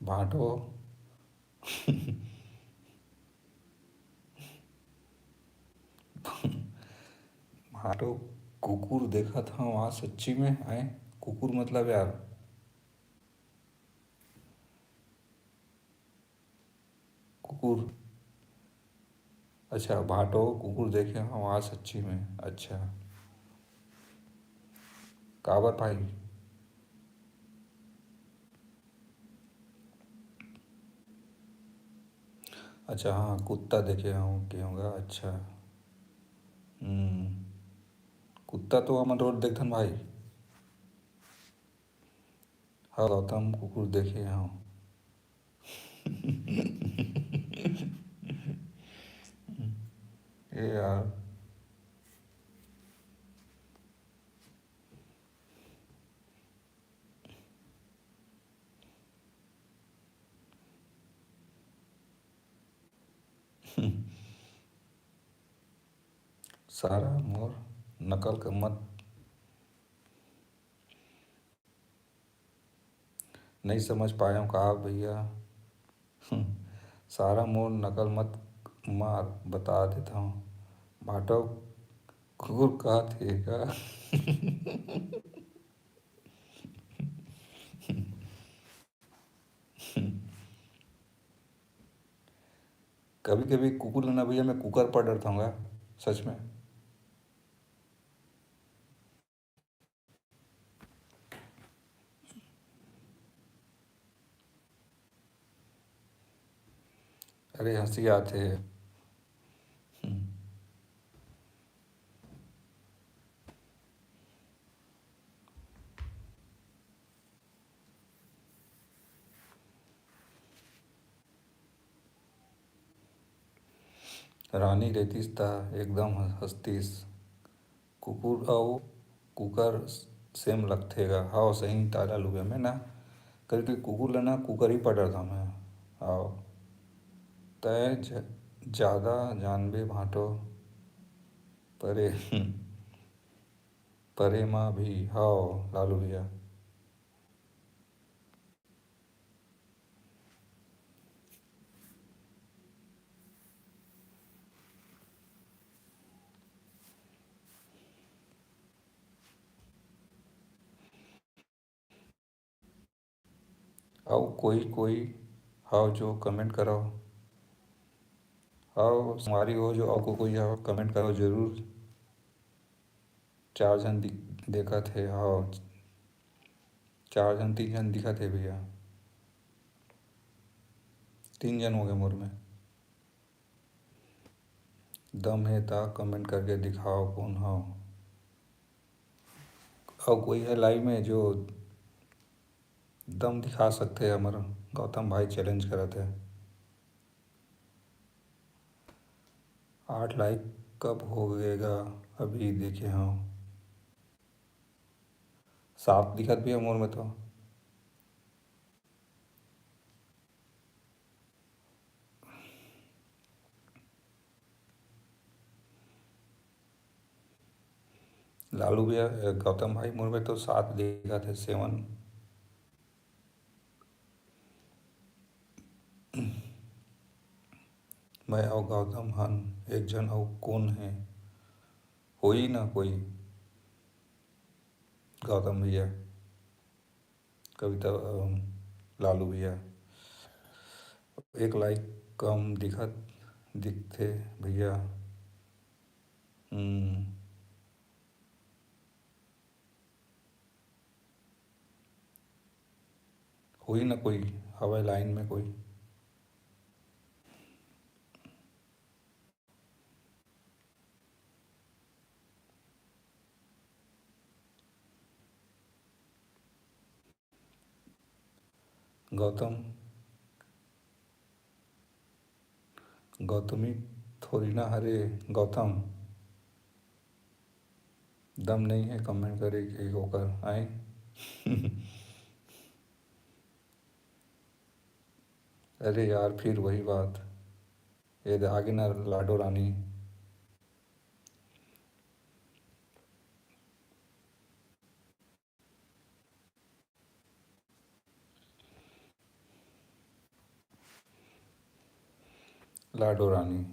भांटो। भांटो, कुकुर देखत हव आज सच्ची में। आय, कुकुर मतलब यार कुकुर। अच्छा, भांटो कुकुर देखे हव आज सच्ची में। अच्छा, काबर भाई? अच्छा, हाँ, कुत्ता देखे हव के होगा। अच्छा, हम्म, कुत्ता तो हमन रोज देखथन भाई। हाँ गौतम, कुकुर देखे हव। ए यार। सारा मोर नकल कर मत। नहीं समझ पाएंव का भैया? सारा मोर नकल मत मार, बता देत हव। भांटो कुकुर कहत हे का? कभी कभी कुकुर ल ना भैया मैं कुकर पर डरता हूँ यार, सच में। अरे हंसी आथे। हम्म। रानी रहतीस त एकदम हंसतीस। कुकुर अउ कुकर सेम लगथे गा। हव सही ताला लुगे में ना, करके कुकुर ल ना कुकर ही पकड़ था मैं। हव तय झ-, जादा जानबे भांटो, परे परे मा भी हव लालू भैया। अउ कोई कोई हव जो comment करव। अउ संगवारी हो जो अउ को-, कोई हव comment करव जरूर। चार झन दि-, देखत हे, हव। चार झन, तीन झन दिखत हे भैया। तीन झन हो गए मोर में। दम हे ता comment करके दिखाओ कोन हव। अउ कोई है live में जो दम दिखा सकथे? हमर गौतम भाई challenge करत हे। आठ like कब होगेगा? अभी देखे हव, सात दिखत भी हे मोर में तो। लालू भैया, अ, गौतम भाई, मोर में तो सात दिखत हे, seven। मैं अउ गौतम हन, एक झन अउ कोन हे? होई ना कोई, गौतम भैया। कविता, अम, लालू भैया, एक like कम दिखत, दिखथे भैया। हम्म। होही ना कोई, हवय line में कोई। गौतम, गौतमी थोड़ी ना हरे गौतम। दम नहीं है comment करे के ओकर, आए। अरे यार, फिर वही बात, ये दे आगे ना लाडो रानी। लाडो रानी।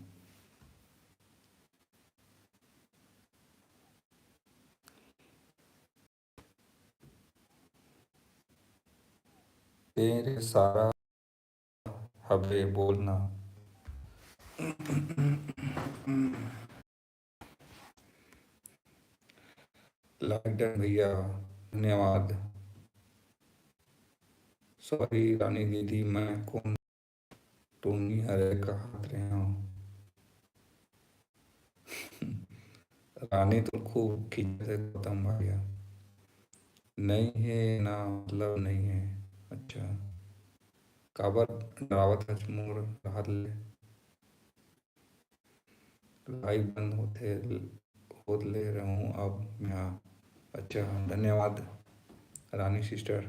तेरे सारा हबे बोलना। Like done भैया, धन्यवाद। Sorry रानी दीदी, मैं कोन टूनी हरे कहात रहे हूँ। रानी तो खूब खींचत है गौतम भैया। नहीं है ना, मतलब नहीं है। अच्छा, काबर डरावत हच मोर राहत ले? Live बंद होथे, होत ले रहूं अब मैं। अच्छा, धन्यवाद रानी sister।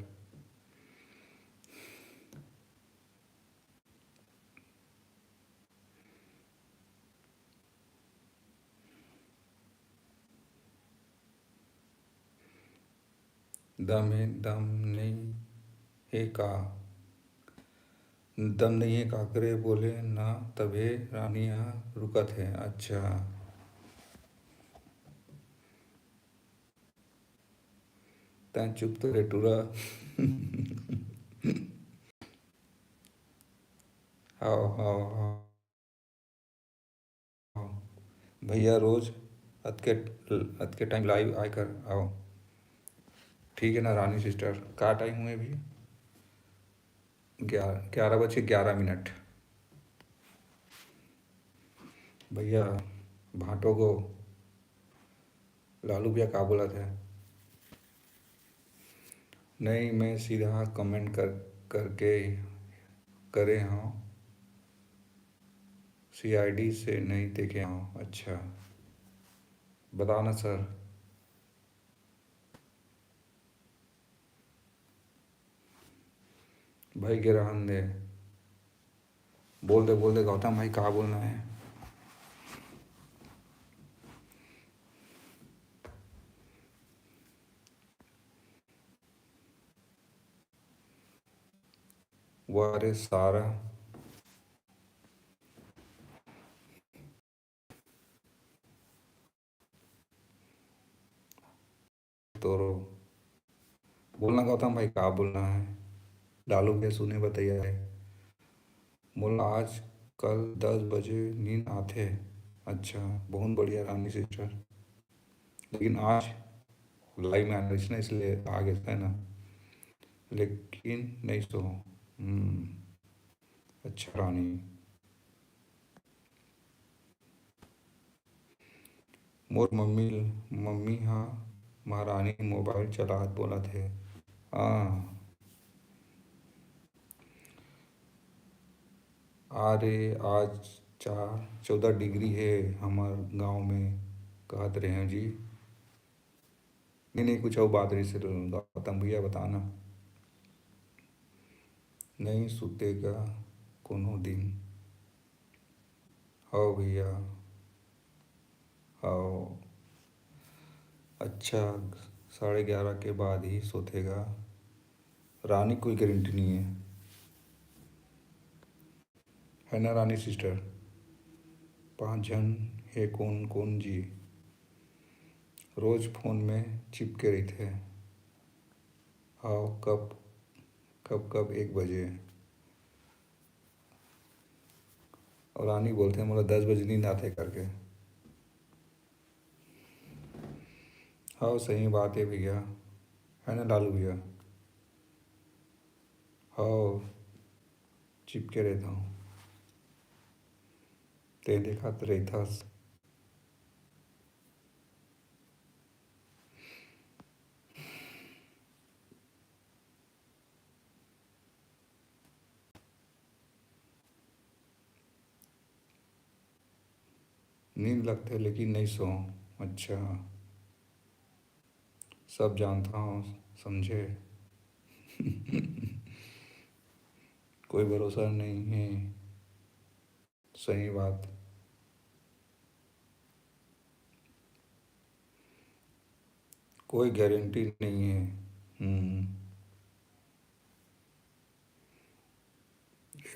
दम हे, दम नइ हे का? दम नइ हे काकरे बोले ना, तभे रानी ह रुकत हे। अच्छा, तैं चुप तो रे टूरा। हाव, हाव, हाव। भैया रोज अतके, अतके time live आय कर आओ। ठीक है ना रानी sister, का time हुए अभी? ग्यारह, ग्यारह बजे ग्यारह मिनट। भैया भांटो को लालू भैया का बोलत हे? नहीं, मैं सीधा comment कर, करके करे हूँ, C I D से नहीं देखे हूँ। अच्छा, बताना sir। भाई के रहन दे। बोल दे, बोल दे गौतम भाई, का बोलना है? वाह रे सारा। तोरो बोलना गौतम भाई, का बोलना है? लालू भैया सुने बताइए। मोला आज कल दस बजे नींद आथे। अच्छा, बहुत बढ़िया रानी सिस्टर। लेकिन आज लाइव में आना इसने इसलिए आ गए है ना, लेकिन नहीं सो। हम्म, अच्छा रानी। मोर मम्मी, मम्मी हा महारानी मोबाइल चलात बोलत हे। आ, आ रे, आज चार, चौदह डिग्री हे हमर गांव में, कहत रहे जी। नहीं, नहीं, कुछ और बात रही से गौतम भैया बताना। नहीं सुतेगा कोनो दिन। हव भैया, हव। अच्छा, साढ़े ग्यारह के बाद ही सोतेगा। रानी कोई गारंटी नहीं है, है ना रानी सिस्टर? पाँच झन हे कोन कोन जी, रोज फोन में चिपके रहिथे। हव, कब, कब कब एक बजे। अउ रानी बोलथे, "मोला दस बजे नींद आथे," करके। हव, सही बात हे भैया, है ना लालू भैया? हव, चिपके रहिथव, तें देखत रहिथस। नींद लगथे लेकिन नहीं सों। अच्छा, सब जानता हूँ, समझे। कोई भरोसा नहीं है। सही बात। कोई गारंटी नहीं है। हम्म।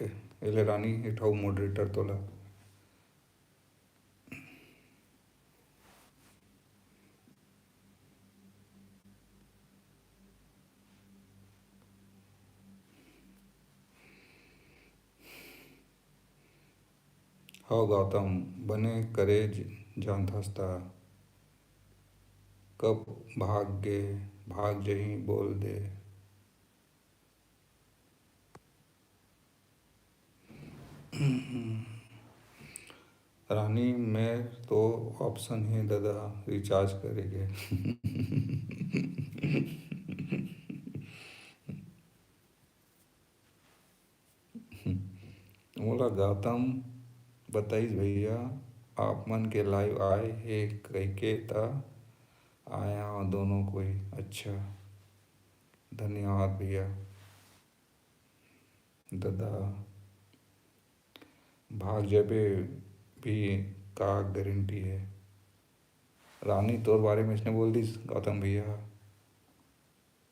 ए-, एले रानी, एक ठो moderator तोला। हव गौतम, बने करे ज-, जानथस त। कब भाग गे, भाग जही बोल दे। रानी, मेर तो option हे ददा, recharge करे के। मोला गौतम बताइस, "भैया, आप मन के live आए हे," कहिके, त आए हव दोनों कोई। अच्छा, धन्यवाद भैया। ददा, भाग जाबे भी का गारंटी हे? रानी तोर बारे में इसने बोल दिस गौतम भैया।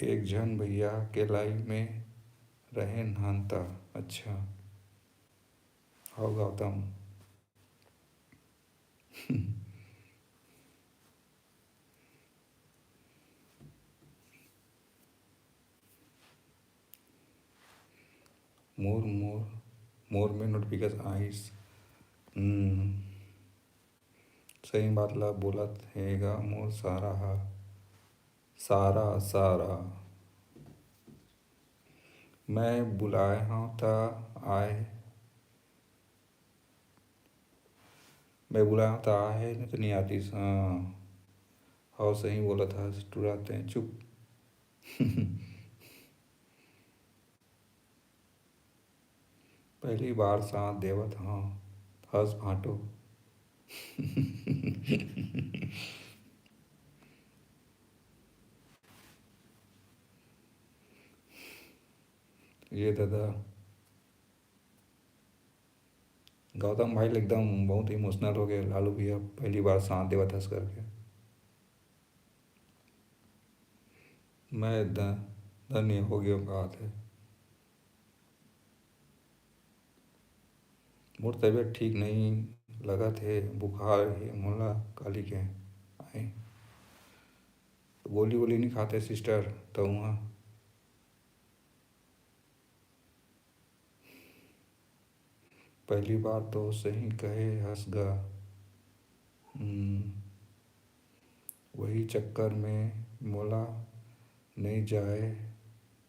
एक झन भैया के live में रहे हन त। अच्छा। हव गौतम। मोर, मोर, मोर में notification आइस। हम्म, सही बात ला बोलत हे गा मोर सारा हा। सारा, सारा। मैं बुलाए हव त आए, मैं बुलाए हव त आए, नहीं तो नहीं आतिस। हाँ, हव सही बोलत हस, टूरा तें चुप। पहली बार साथ देवत हव, हस भांटो। ये दादा, गौतम भाई एकदम बहुत emotional हो गए, लालू भैया पहली बार साथ देवत हस करके। मैं ध-, धन्य हो गयो कहाथे। मोर तबीयत ठीक नइ लगत हे, बुखार हे मोला काली के। आए तो गोली वोली नइ खाते सिस्टर, तो वहाँ पहली बार तो सही कहे हस गा। हम्म, वही चक्कर में मोला नइ जाए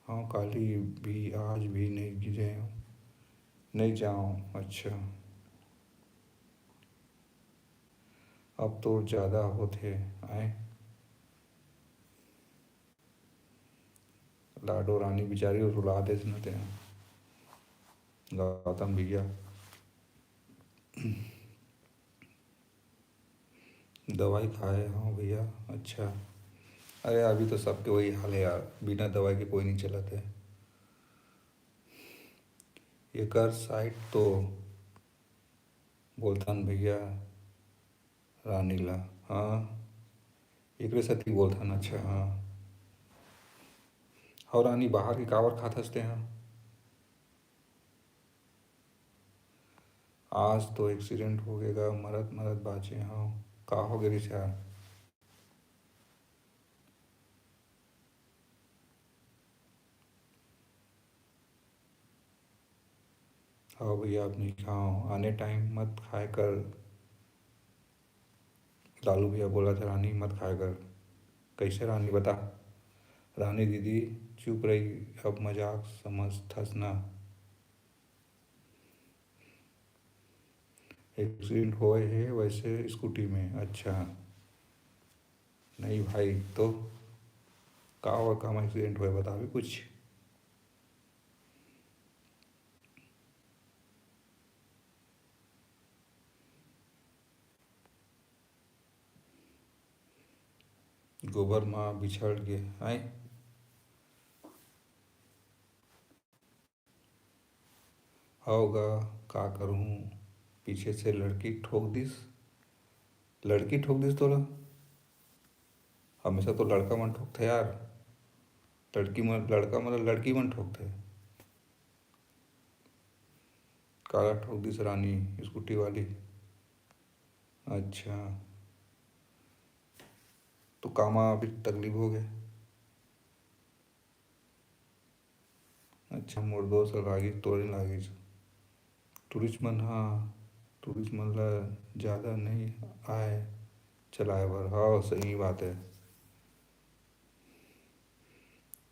हव, काली भी आज भी नइ गए, नइ जाओ। अच्छा, अब तो ज़्यादा होत हे। आए लाडो रानी बिचारी रुला देस न ते गौतम भैया। दवाई खाए हव भैया। अच्छा, अरे अभी तो सबके वही हाल है यार, बिना दवाई के कोई नहीं चलत है। एकर साइड तो बोलथन भैया रानी ला। हाँ, एकरे सेती बोलथन। अच्छा, हाँ। हव रानी, बाहर के काबर खात हस ते हा? आज तो एक्सीडेंट हो गे गा, मरत मरत बाँचे हव। का हो गे रिहिस यार? हव भैया, अब नइ खाओ, आने टाइम मत खाए कर। लालू भैया बोलथे, रानी मत खाए कर। कैसे रानी बता? रानी दीदी चुप रही, अब मजाक समझथस ना। एक्सीडेंट होए हे वैसे स्कूटी में। अच्छा, नहीं भाई, तो का हुआ, का में एक्सीडेंट होए, बतावे कुछ? गोबर मा बिछड़ गे। आय, हव गा, का करहूँ, पीछे से लड़की ठोक दिस। लड़की ठोक दिस तोला? हमेशा तो लड़का मन ठोकथे यार। लड़की मन, लड़का मन लड़की मन ठोकथे। काला ठोक दिस रानी स्कूटी वाली? अच्छा, तो कामा अभी तकलीफ हो गए। अच्छा, मोर दोस्त ल लागिस, तोर नइ लागिस। टूरिस्ट मन, हाँ, टूरिस्ट मन ल ज़्यादा नइ आए चलाए बर। हाँ, सही बात है।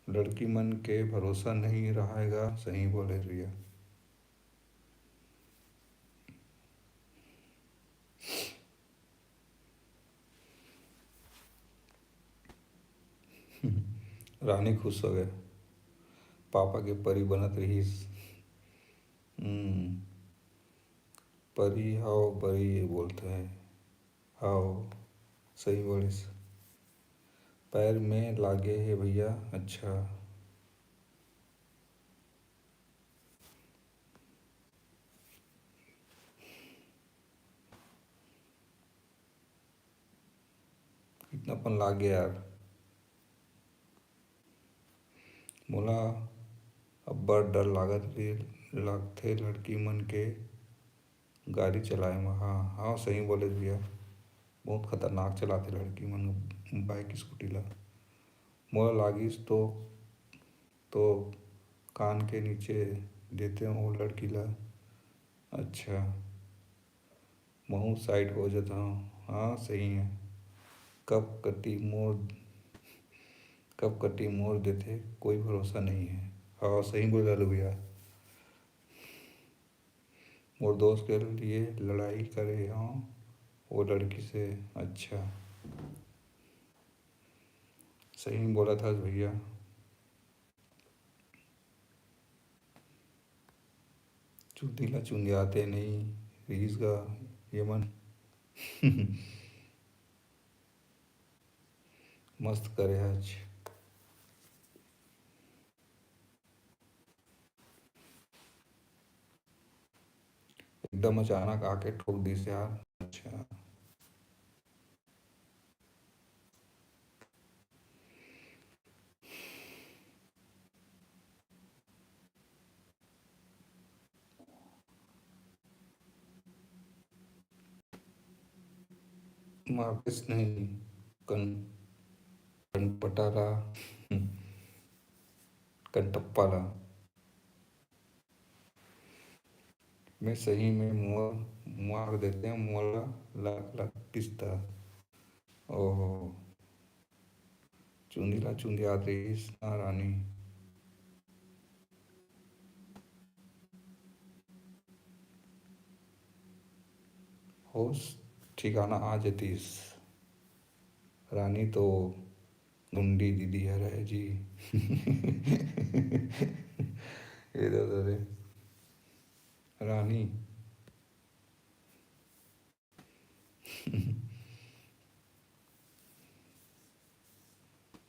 लड़की मन के भरोसा नइ रहाय गा, सही बोले रिया। रानी खुश हो गए, पापा के परी बनत रहिस। हम्म, परी हव, परी बोलथे। हव, सही बोलिस। पैर में लागे हे भैया। अच्छा, कितना पन लागे यार। मोला अब्बड़ डर लागत रे, लागथे लड़की मन के गाड़ी चलाए म। हाँ, हाँ, सही बोले भैया, बहुत खतरनाक चलाथे लड़की मन बाइक स्कूटी ला। मोला लागिस तो, तो कान के नीचे देते ओ लड़की ला। अच्छा, महूँ साइड हो जाता हूँ। हाँ, सही है। कब कटी मोड़, कब कटी मोड़ देथे, कोई भरोसा नहीं है। हाँ, सही बोले लालू भैया। मोर दोस्त के लिए लड़ाई करे हव वो लड़की से। अच्छा, सही बोलत हस भैया। चुंदी ला चुंदियाते नहीं रिहिस गा ये मन। मस्त करे हच। एकदम अचानक आके ठोक दिस यार। अच्छा। मारतेस नहीं कन-, कनपटा ला, कनटप्पा ला। मैं सही में मुआ, मुआ देते मोला लाख लाख किस्ता। ओहो, चुंदी ला चुंदियात रहिस ना रानी। होश ठिकाना आ जतिस। रानी तो गुंडी दीदी हरे जी। ए दादा रे। रानी।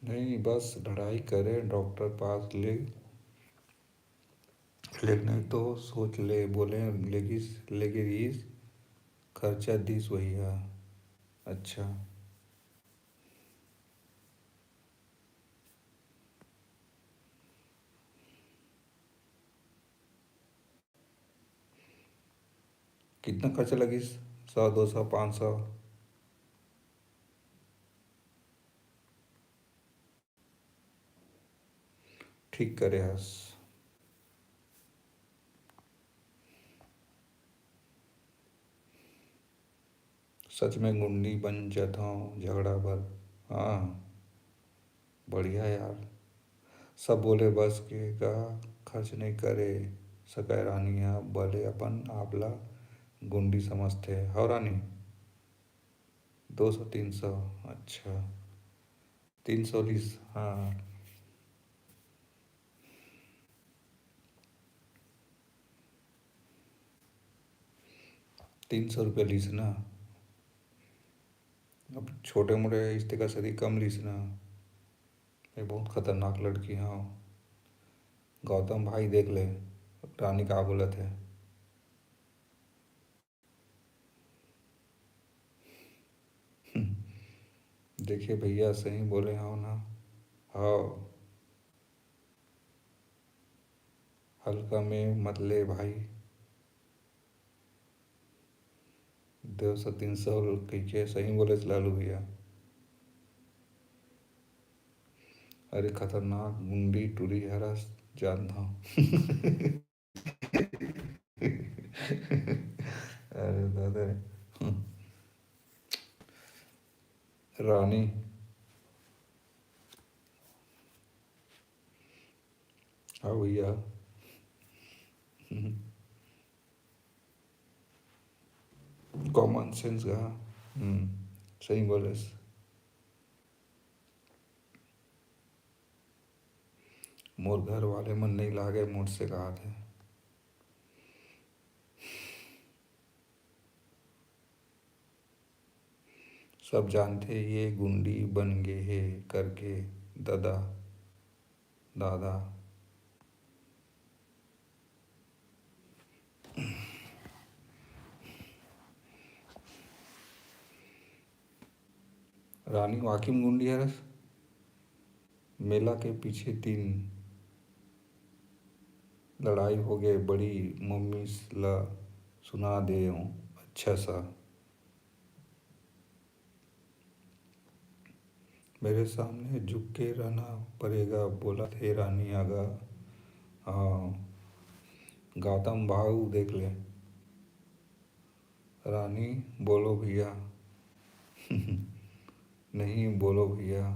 नहीं, बस लड़ाई करे डॉक्टर पास ले, ले नहीं तो सोच ले, बोले लेगिस, लेगे रहीस, खर्चा दिस वही हा। अच्छा। कितना खर्चा लगिस? सौ, दो सौ, पाँच सौ? ठीक करे हस। सच में गुंडी बन जथव झगड़ा बर। हाँ, बढ़िया यार। सब बोले बस के का खर्च नहीं करे सकय रानी ह, भले अपन आप ला गुंडी समझथे। हव रानी? दो सौ, तीन सौ, अच्छा, तीन सौ लीस, हाँ। तीन सौ रुपया लीस ना। अब छोटे मोटे रिश्ते का सदी कम लीस ना। ये बहुत खतरनाक लड़की, हाँ। गौतम भाई देख ले, रानी का बोलत है। देखिए भैया, सही बोले हव ना? हव। हल्का में मत ले भाई। दो सौ तीन सौ कहिके सही बोले लालू भैया। अरे खतरनाक गुंडी टूरी हरस जानता हूँ। अरे दादा रे। रानी। हाँ भैया। कॉमन सेंस का। हम्म, सही बोले। मोर घर वाले मन नहीं लागे मोर से कहा थे। सब जानथे ये गुंडी बन गे हे करके ददा, दादा। रानी वाकिम गुंडी हरस। मेला के पीछे दिन लड़ाई हो गए, बड़ी मम्मी ला सुना दे अच्छा सा। मेरे सामने झुक के रहना पड़ेगा, बोला थे रानी आगा। हाँ, गौतम भाऊ देख ले। रानी बोलो भैया। नहीं बोलो भैया।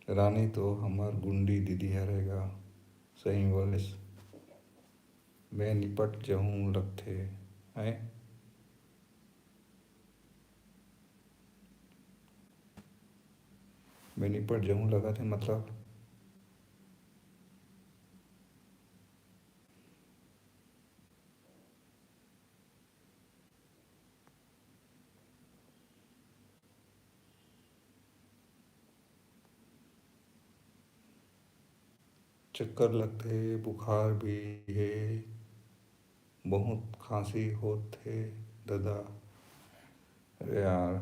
रानी तो हमर गुंडी दीदी हरे गा, सही बोलेस। मैं निपट जहूँ लगथे, हैं? मैं निपट जहूँ लगत हे, मतलब? चक्कर लगथे, बुखार भी हे, बहुत खांसी होत हे ददा। अरे यार,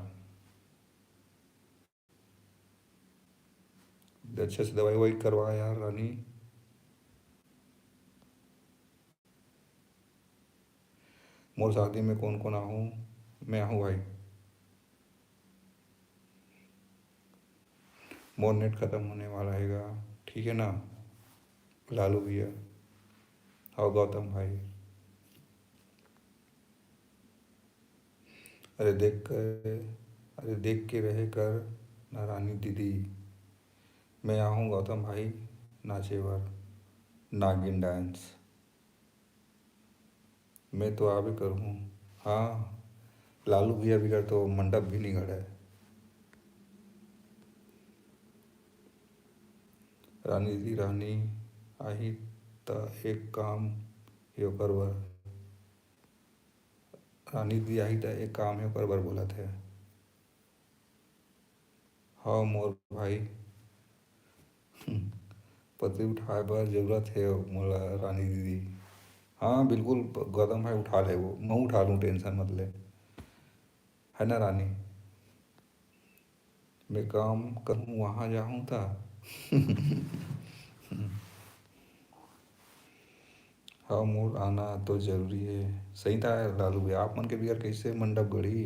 अच्छा से दवाई ववाई करवा यार रानी। मोर शादी में कौन कौन आहूँ? मैं आहूँ भाई। मोर नेट खत्म होने वाला है गा, ठीक है ना लालू भैया? आओ गौतम भाई। अरे देख कर, अरे देख के रहे कर ना रानी दीदी। मैं आहूँ गौतम भाई नाचे बर नागिन डांस। मैं तो आबे करहूँ। हाँ, लालू भैया बिगर तो मंडप भी नहीं गड़े। रानी दीदी, रानी आही त एक काम हे ओकर बर। रानी दीदी आही त एक काम हे ओकर बर बोलत हे। हव मोर भाई, पतरी उठाए बर जरूरत हे मोला रानी दीदी। हाँ बिल्कुल गौतम भाई उठा लेबो, मैं उठा लूँ, टेंशन मत ले, है ना रानी? मैं काम करूँ वहाँ जाहूँ ता। हाँ मोर आना तो जरूरी है। सही था लालू भाई, आप मन के बिगर कैसे मंडप गढ़ी?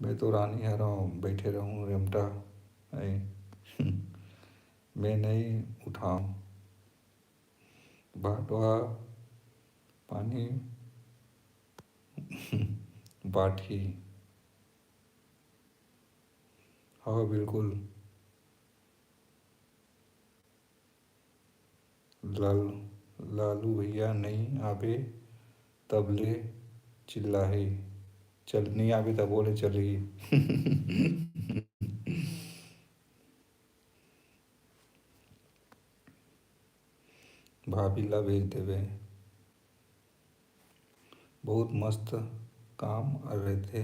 मैं तो रानी हरव, बैठे रहूँ रेमटा। मैं नहीं उठाऊँ भाटवा पानी बाटी। हाँ बिल्कुल। लाल लालू भैया नहीं आबे तब ले चिल्लाही। चल नहीं आबे तब ले चलही। भाभी ला भेज देबे। बहुत मस्त काम रहते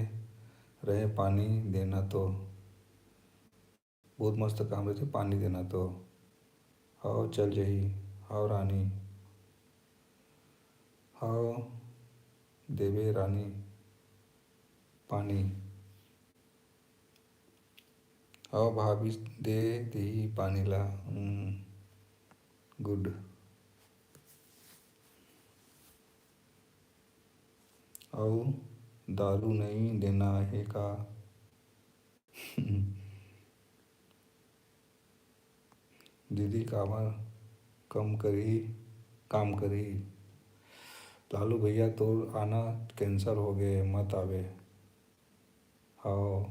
रहे पानी देना तो। बहुत मस्त काम रहते पानी देना तो। हव चल जही। हव रानी। हव देबे रानी पानी। हव भाभी दे दिही पानी ला। गुड। अउ दारू नई देना हे का? दीदी काबर कम करी काम करी? लालू भैया तोर आना कैंसिल हो गे, मत आबे। हव।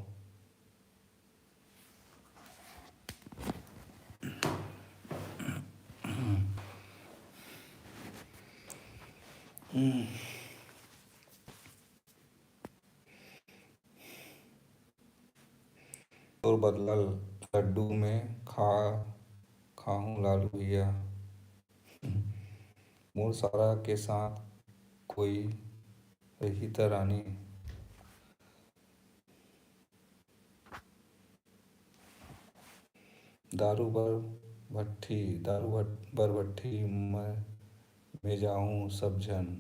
तोर बदला लड्डू में खा खाहूँ लालू भैया। मोर सारा के साथ कोई रही त रानी। दारू बर भट्ठी, दारू बर भट्ठी में जाहूँ सब झन।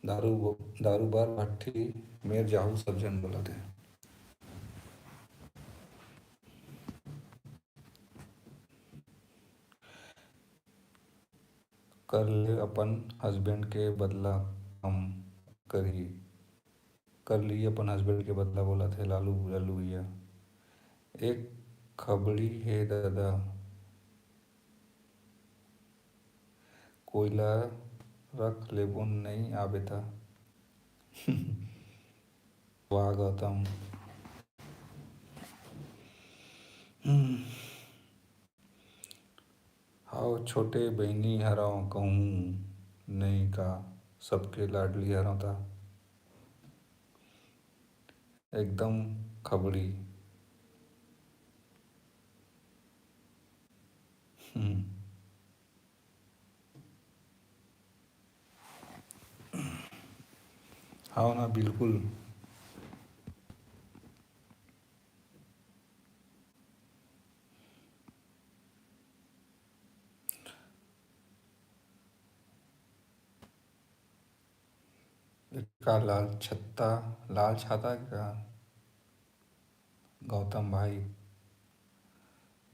दारू दारू बर भट्ठी मेर जाहू सब झन बोलत हे। कर ले अपन हस्बैंड के बदला काम करही। कर ली अपन हस्बैंड के बदला बोलत हे लालू लालू भैया। एक खबड़ी हे दादा। कोयला रख लेबो नई आबे त। वाह गौतम। हाव छोटे बहिनी हरव कहूँ नई का, सबके लाडली हरव ता। एकदम खबड़ी। हम्म। हाव ना बिल्कुल। का लाल छत्ता, लाल छाता का गौतम भाई?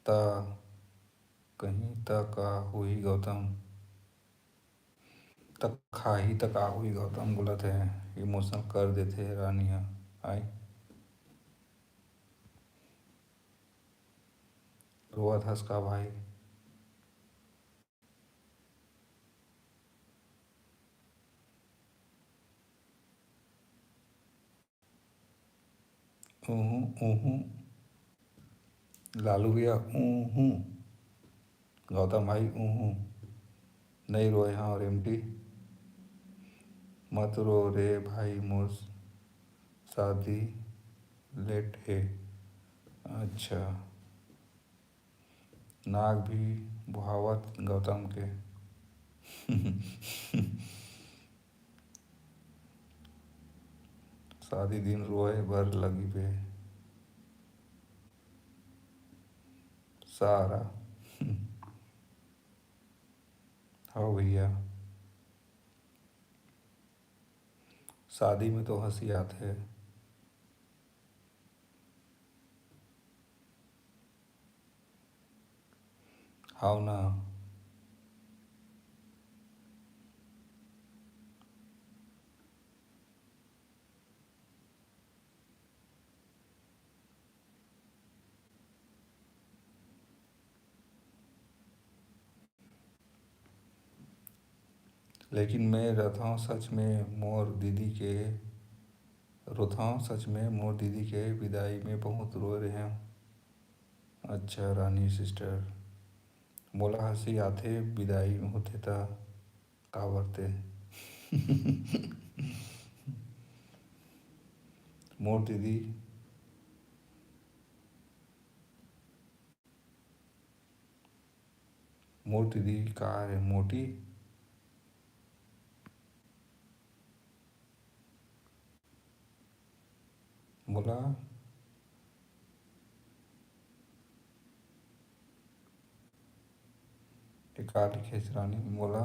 त कहीं त का होही गौतम, त खाही त का होही गौतम बोलत हे, इमोशनल कर देथे रानी ह। आई रोवत हस का भाई? ऊहू, ऊहू। लालू भैया, ऊहू। गौतम भाई, ऊहू। नहीं रोए हाँ रेमटी। मत रो रे भाई, मोर शादी लेट हे। अच्छा। नाक भी बोहावत गौतम के। शादी दिन रोए बर लगी बे सारा। हव भैया, शादी में तो हंसी आथे। हव ना। लेकिन मैं रथंव सच में मोर दीदी के, रोथंव सच में मोर दीदी के विदाई में बहुत रोए रहेंव। अच्छा रानी सिस्टर, मोला हंसी आथे, विदाई होथे त काबर ते। मोर दीदी, मोर दीदी का रे मोटी? बोला, ये का लिखे रानी? बोला,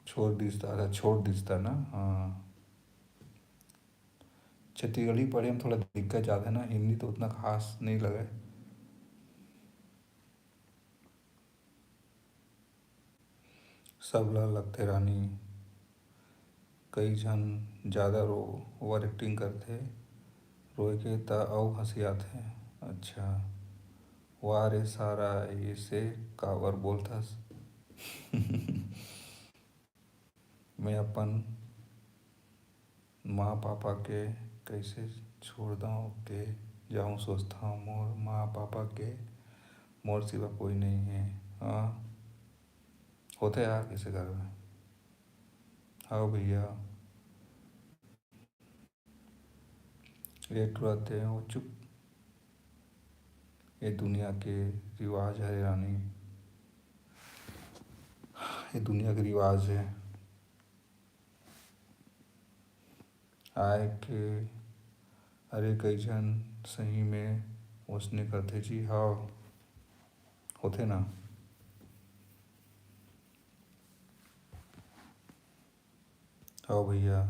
छोड़ दिस त, अच्छा, छोड़ दिस त ना। हाँ, छत्तीसगढ़ी पढ़े में थोड़ा दिक्कत जाथे ना, हिंदी तो उतना खास नहीं लगे। सबला लगथे रानी। कई झन जादा रो, ओवर एक्टिंग करथे, रोए के त अउ हंसी आथे। अच्छा, वाह रे सारा, ये से काबर बोलथस? मैं अपन माँ पापा के कइसे छोड़ दव के जाऊँ, सोचथव मोर माँ पापा के मोर सिवा कोई नहीं है। हाँ, होथे यार, कइसे करबे? हव भैया, ये तुरंत है वो चुप। ये दुनिया के रिवाज हरे रानी, ये दुनिया के रिवाज है। आए के, अरे कई झन सही में ओसने करथे जी। हव, होथे ना। हव भैया,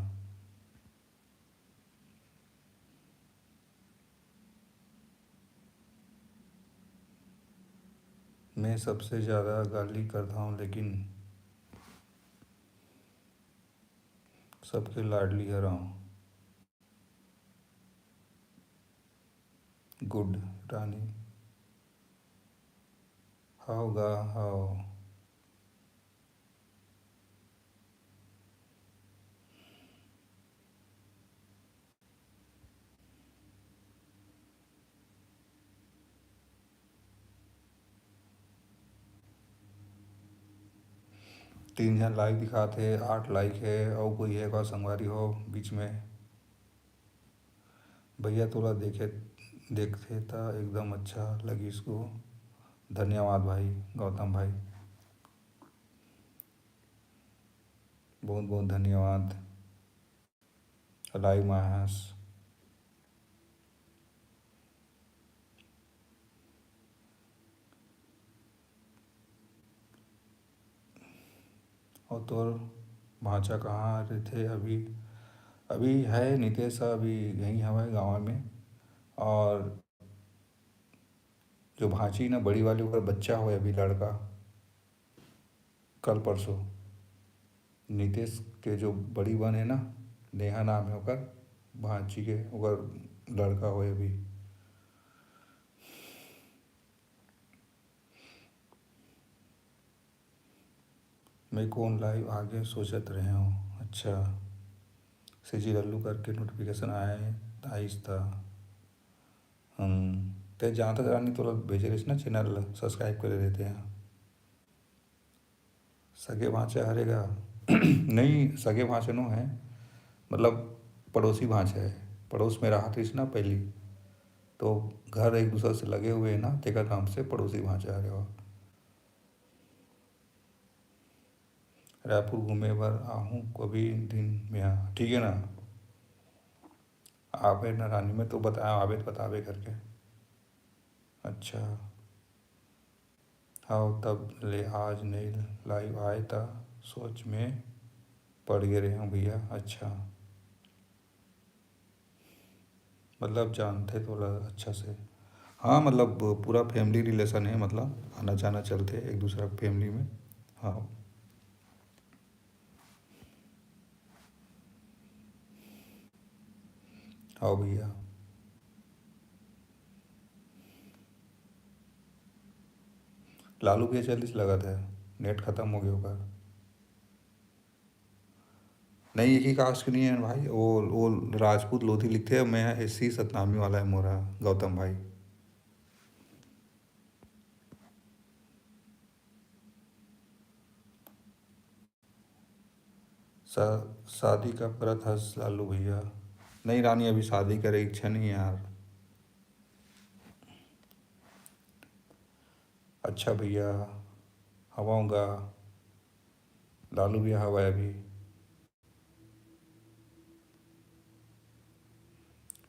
मैं सबसे ज्यादा गाली करथव, लेकिन सबके लाडली हरव। गुड रानी। हव गा, हव। तीन झन लाइक दिखात हे, आठ लाइक हे, अउ कोई हे का संगवारी हो बीच में? भैया तोला देखे, देखथे त एकदम अच्छा लगिस गो। धन्यवाद भाई, गौतम भाई, बहुत बहुत धन्यवाद। लाइव में आए हस। और तोर भांचा कहाँ रहिथे अभी? अभी है नितेश, अभी यहीं हवय गाँव में। और जो भांची ना, बड़ी वाली, ओकर बच्चा होय अभी, लड़का, कल परसों। नितेश के जो बड़ी बहन है ना, नेहा नाम है ओकर, भांची के, ओकर लड़का होय अभी। मैं कौन लाइव आगे सोचत रहे हूँ। अच्छा, सीजी लल्लू करके नोटिफिकेशन आए, आइस था। हम ते जानता रानी, तोला भेजे रहिस ना, चैनल सब्सक्राइब करे रहते हैं। सगे भांचा हरे गा? नहीं, सगे भांचा नो है, मतलब पड़ोसी भांचा है। पड़ोस में रहत रहिस ना पहली, तो घर एक दूसरे से लगे हुए हैं ना, तेकर नाम से पड़ोसी भांचा हरे हो। रायपुर घूमे बर आहूँ कभी दिन में, हाँ, ठीक है ना। आबे ना रानी, मैं तो बता, आबे तो बताबे करके। अच्छा, हव, तब ले आज नई लाइव आए, त सोच में पड़ गे रहे हूँ भैया। अच्छा, मतलब जानथे तोला अच्छा से। हाँ, मतलब पूरा फैमिली रिलेशन है, मतलब आना जाना चलथे एक दूसरा के फैमिली में। हाँ। हाँ भैया। लालू भैया चलिस लगत है, नेट खत्म हो गया ओकर। नहीं, एक ही कास्ट के नहीं है भाई, वो, वो राजपूत लोधी लिखते हैं, मैं एससी सतनामी वाला है मोरा, गौतम भाई। सा-, शादी कब करत हस लालू भैया? नहीं रानी, अभी शादी करे इच्छा नहीं यार। अच्छा भैया, हवाऊँगा। लालू भैया हवा है अभी।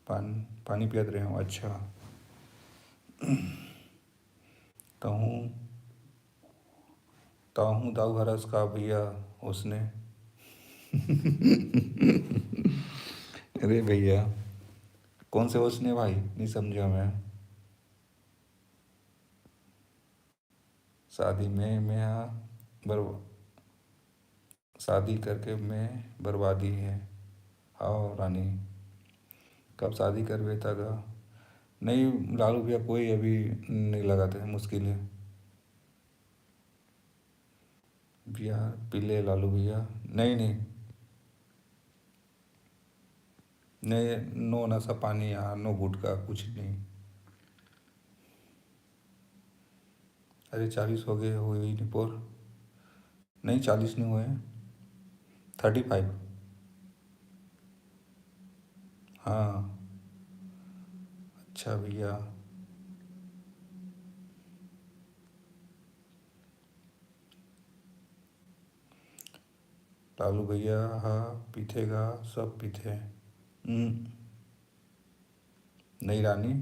पान-, पानी पियत रहे हूँ। अच्छा। तहूँ, तहूँ दाऊ हरस का भैया ओसने? अरे भैया, कौन से ओसने भाई? नहीं समझा मैं। शादी में, में हा बर-, शादी करके में बर्बादी है। हाव रानी, कब शादी करबे त गा? नहीं लालू भैया, कोई अभी नहीं लगाते हैं, मुश्किल है। बिहार पीले लालू भैया, नहीं, नहीं। नहीं, no नशा पानी यार, no गुटखा, कुछ नहीं। अरे चालीस हो गए, हो ही नहीं पोर। नहीं, चालीस नहीं हुए, थर्टी फाइव। हाँ, अच्छा भैया। लालू भैया हा पीथे गा, सब पीथे। हम्म। नहीं रानी,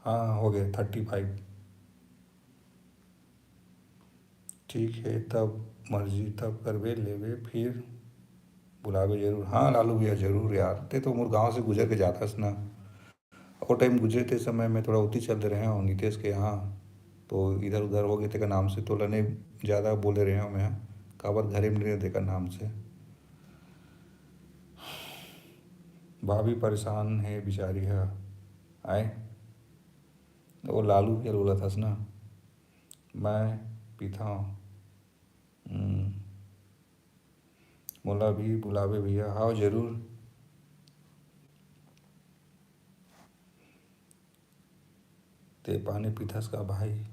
हाँ, हो गए थर्टी फाइव। ठीक है, तब मर्जी तब करबे, लेबे, फिर बुलाबे जरूर। हाँ लालू भैया, जरूर यार, ते तो मोर गांव से गुजर के जाथस ना। वो टाइम गुजरे ते समय मैं थोड़ा उती चल रहे हूँ नितेश के यहाँ, तो इधर उधर हो गए तेकर नाम से, तोला नहीं ज़्यादा बोले रहे हूँ मैं, काबर घरे में नहीं तेकर नाम से। भाभी परेशान है बेचारी है। आए, वो लालू के बोला था ना, मैं पीता हूँ। हम्म। मोला भी बुलाबे भैया। हाव, जरूर। ते पानी पीथस का भाई?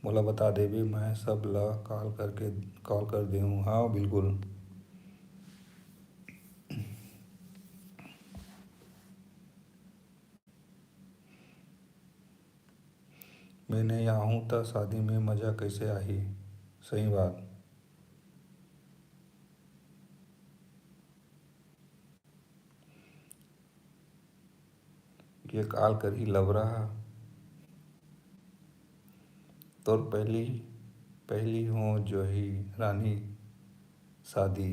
मोला बता देबे, मैं सब ला कॉल करके, कॉल कर देहूँ। हाव, बिल्कुल। मैं नहीं आहूँ त शादी में मजा कैसे आही? सही बात। ये काल करही लबरा। तोर पहली, पहली हो जोही रानी शादी।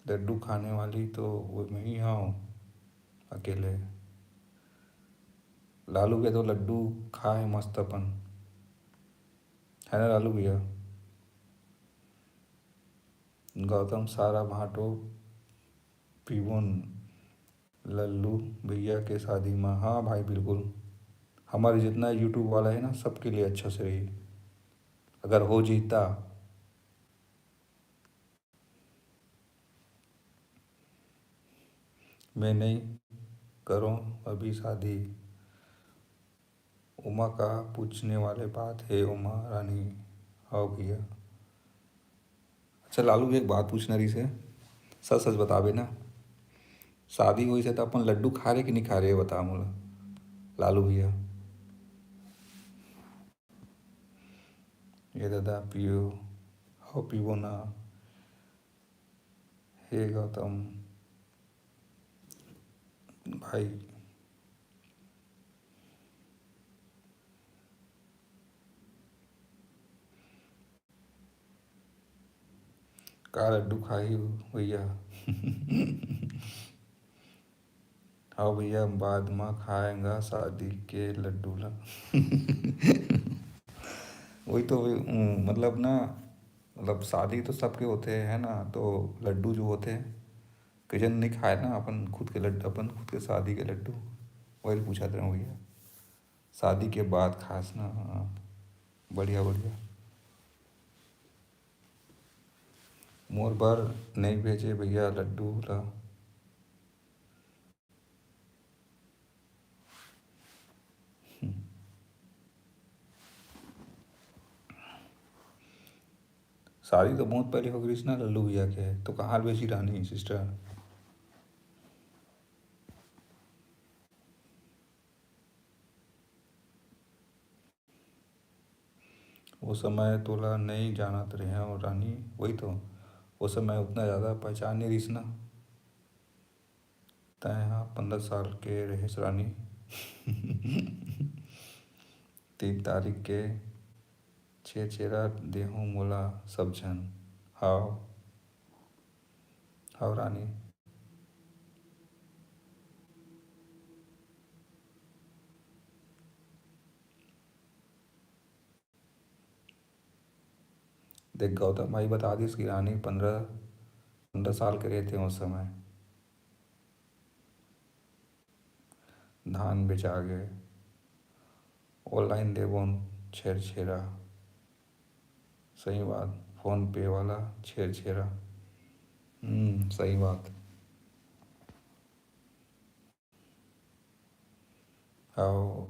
लड्डू खाने वाली तो वो मैं ही हूँ अकेले। लालू के तो लड्डू खाए मस्त अपन, है ना लालू भैया? गौतम, सारा भांटो पीबोन लल्लू भैया के शादी में। हाँ भाई, बिल्कुल। हमारे जितना YouTube वाला है ना, सबके लिए अच्छा से रही, अगर हो जीता। मैं नहीं करो अभी शादी। उमा का पूछने वाले बात है उमा रानी। हाँ भैया। अच्छा लालू, एक बात पूछना रही से, सच सच बताबे ना, शादी होइस हे त अपन लड्डू खा रहे कि नहीं खा रहे, बता मोला लालू भैया। ये दादा पियो, हो पीबो ना। हे गौतम भाई, का लड्डू खाही भैया? हाँ भैया, बाद में खाएगा शादी के लड्डू ला। वही तो, वही, उम, मतलब ना, मतलब शादी तो सबके होते हैं ना, तो लड्डू जो होते हैं, कई झन नहीं खाए ना अपन खुद के लड्डू, अपन खुद के शादी के लड्डू, वही पूछत रहे भैया। शादी के बाद खास ना। हाँ, बढ़िया बढ़िया। मोर बर नहीं भेजे भैया लड्डू ला। शादी तो बहुत पहले हो गई ना लल्लू भैया के, तो कहाँ भेजी रानी सिस्टर? वो समय तोला नहीं जानत रहे हो रानी, वही तो, वो समय उतना ज़्यादा पहचान नहीं रहीस ना। तैं हा पंद्रह साल के रहेस रानी। तीन तारीख के छेरछेरा देहूँ मोला सब झन। हाव, हाव रानी। देख, गौतम भाई बता दिस कि रानी पंद्रह, पंद्रह साल के रहिथे उस समय। धान बेचा गे, online देबोन छेरछेरा। सही बात, PhonePe वाला छेरछेरा। हम्म, सही बात। हाव।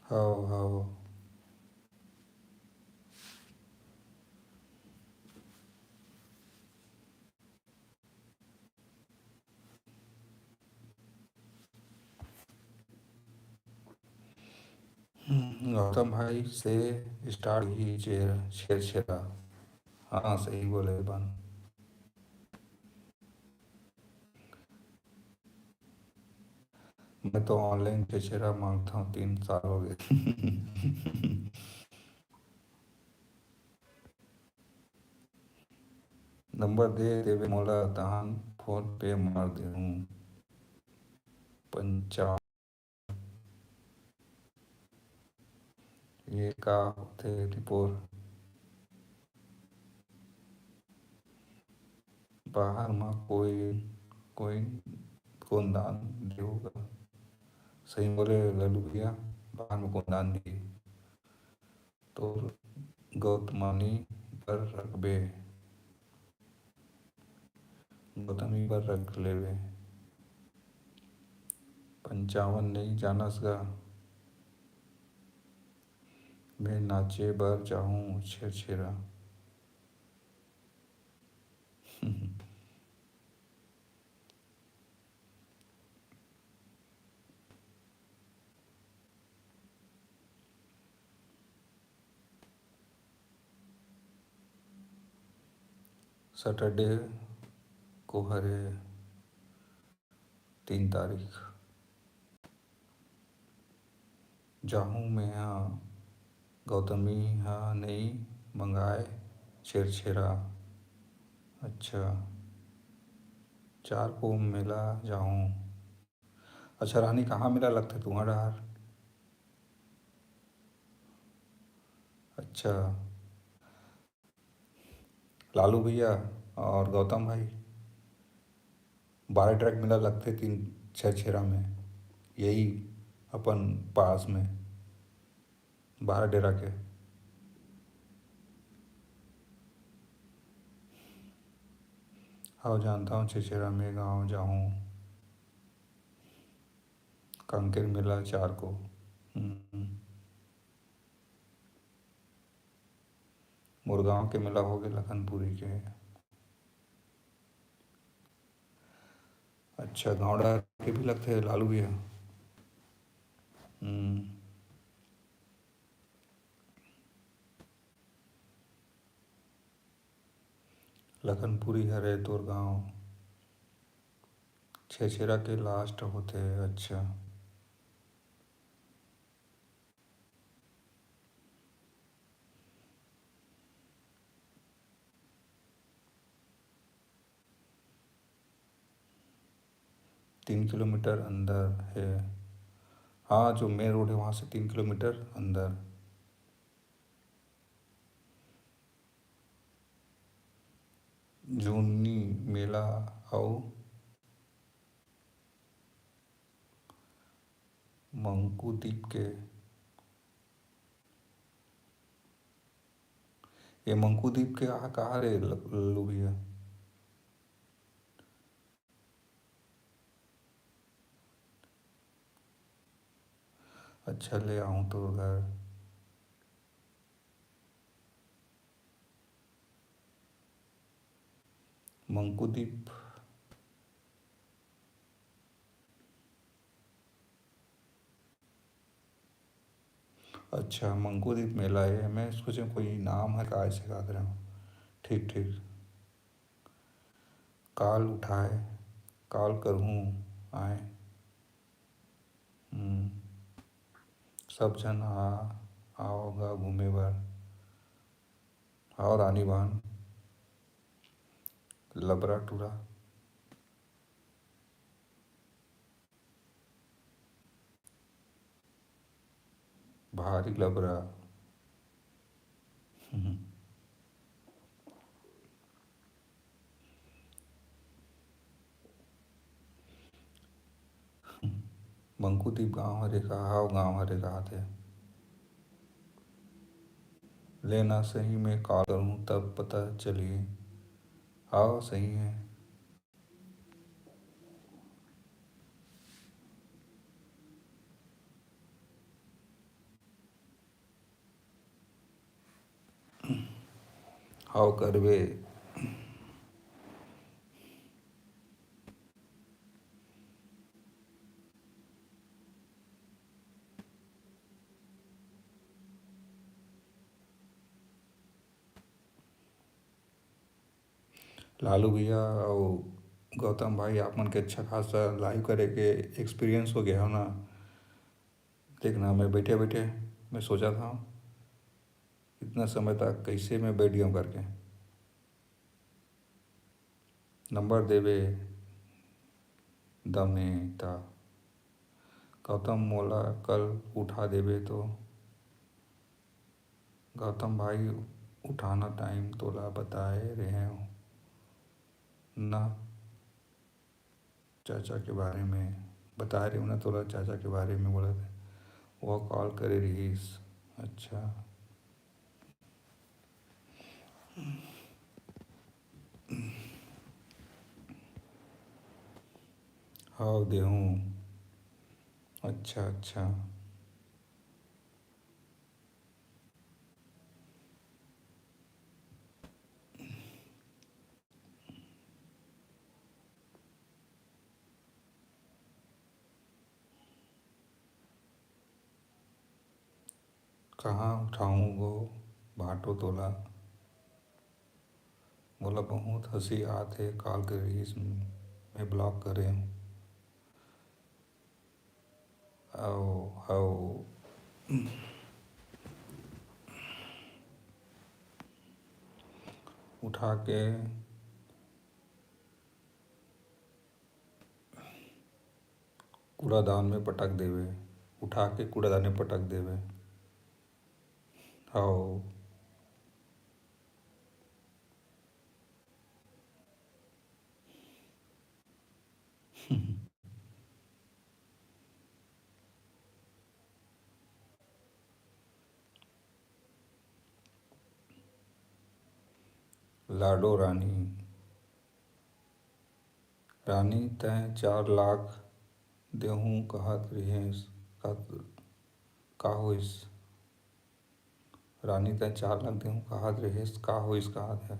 हाव, हाव। हम्म, गौतम भाई से start ही छेर-, छेरछेरा। हाँ, सही बोले बन। मैं तो online छेरछेरा मांगता हूँ, तीन साल हो गए। नंबर दे देबे मोला, तहान PhonePe मार देहूँ। पंचावत। ये का होथे रिपोर्ट? बाहर मा कोई, कोई कोन दान देहू गा? सही बोले लल्लू भैया, बाहर मा कोन दान देही? तोर गौतमानी बर रखबे, गौतमी बर रख लेबे। पंचावन नइ जानस गा, मैं नाचे बर जाहूँ छेरछेरा। सैटरडे को हरे तीन तारीख। जाहूँ मेंहा, गौतमी ह नइ मंगाय छेरछेरा। अच्छा, चार को मेला जाहूँ। अच्छा रानी, कहाँ मेला लगथे तुँहर डहार? अच्छा, लालू भैया और गौतम भाई, बारह ट्रैक मेला लगथे तीन छेरछेरा में, यही अपन पास में बारह डेरा के। हव जानता हूँ छेरछेरा में गाँव जाहूँ, कांकेर मेला चार को। हम्म। मोर गांव के मेला होगे लखनपुरी के। अच्छा, गांव डहर के भी लगथे लालू भैया। हम्म। लखनपुरी हरे तोर गांव, छेरछेरा के लास्ट होथे। अच्छा। तीन किलोमीटर अंदर है। हाँ, जो मेन रोड है वहाँ से तीन किलोमीटर अंदर। जूनी मेला अउ मंकुदीप के, ये मंकुदीप के कहा, कहा रे ल-, लल्लू भैया? अच्छा, ले आहूँ तोर घर। मंकुदीप। अच्छा, मंकुदीप मेला है। मैं सोचे कोई नाम है, काय से का करे हूँ। ठीक, ठीक। काल उठाए, काल करहूँ आए। हम्म। सब झन आ, आओ गा घूमे बर। आओ रानी बहन, लबरा टूरा। भारी लबरा। मंकुदीप गांव हरे का? हाव, गांव हरे कहाथे। लेना सही में कॉल करूं तब पता चली। हाव, सही है। हाव करबे। लालू भैया अउ गौतम भाई, आप मन के अच्छा खासा लाइव करे के एक्सपीरियंस हो गया हो ना। देखना, मैं बैठे बैठे मैं सोचा था इतना समय तक कैसे मैं बैठ गया हूँ करके। नंबर देवे दमे ता। गौतम, मोला कल उठा देबे तो। गौतम भाई, उठाना टाइम तोला बताए रहेंव ना, चाचा के बारे में बताए रहेंव ना तोला, चाचा के बारे में बोलत हे, वो कॉल करे रहिस। अच्छा। हाव देहूँ। अच्छा, अच्छा। कहाँ उठाहूँ गो भाटो तोला? मोला बहुत हंसी आत हे, काल के reels में block करे हूँ। अउ, अउ, उठा के कूड़ादान में पटक देवे, उठा के कूड़ादान में पटक देवे। हव। लाडो रानी, रानी तैं चार लाख देहूं कहत रिहेस, का, का होइस? रानी तैं चार लाख देहूं कहत रिहेस, का होइस कहत हे?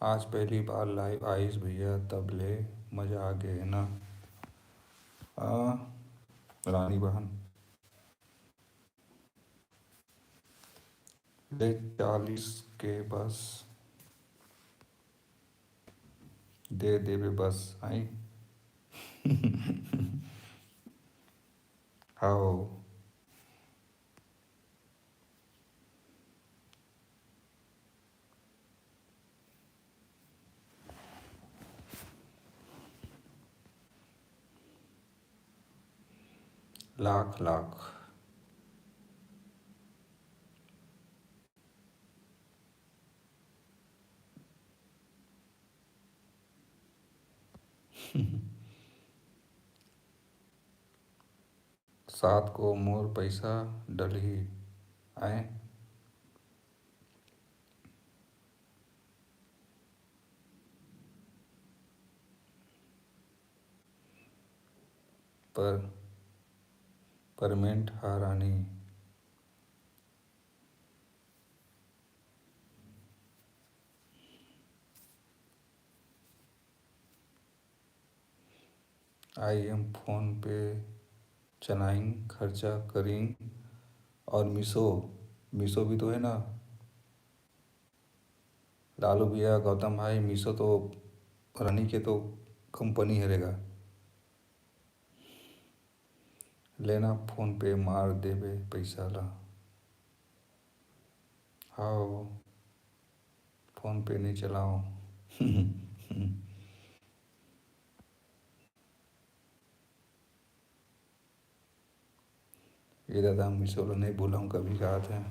आज पहली बार live आइस भैया, तब ले मजा आ गे हे ना। आ, रानी बहन, ले चालीस के बस दे देबे बस, आई। हव। लाख, लाख। सात को मोर पैसा डलही, आय। पर payment हा रानी। आई एम फोन पे चलाइंग, खर्चा करिंग। और मीशो, मीशो भी तो है ना। लालू भैया, गौतम भाई, मीशो तो रानी के तो कंपनी हरे गा। लेना फोन पे मार देबे पैसा ला। हाव, फोन पे नहीं चलाओ। ये दादा, मीशो ला नहीं भूलूं कभी, कहा थे।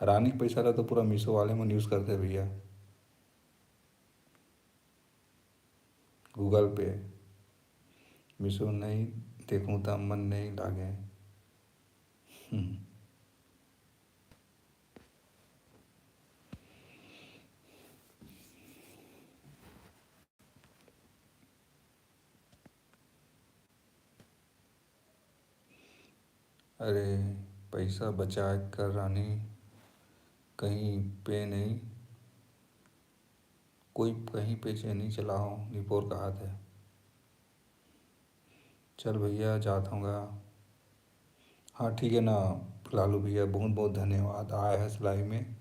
रानी के पैसा ला तो पूरा मीशो वाले मन use करते भैया। Google पे, मीशो नहीं देखूं त मन नहीं लागे। हम्म। अरे, पैसा बचाए कर रानी, कहीं पे नहीं, कोई कहीं पे से नहीं चलाओ, निपोर कहा थे। चल भैया, जात हूँ गा। हाँ, ठीक है ना लालू भैया, बहुत बहुत धन्यवाद आए हस live में।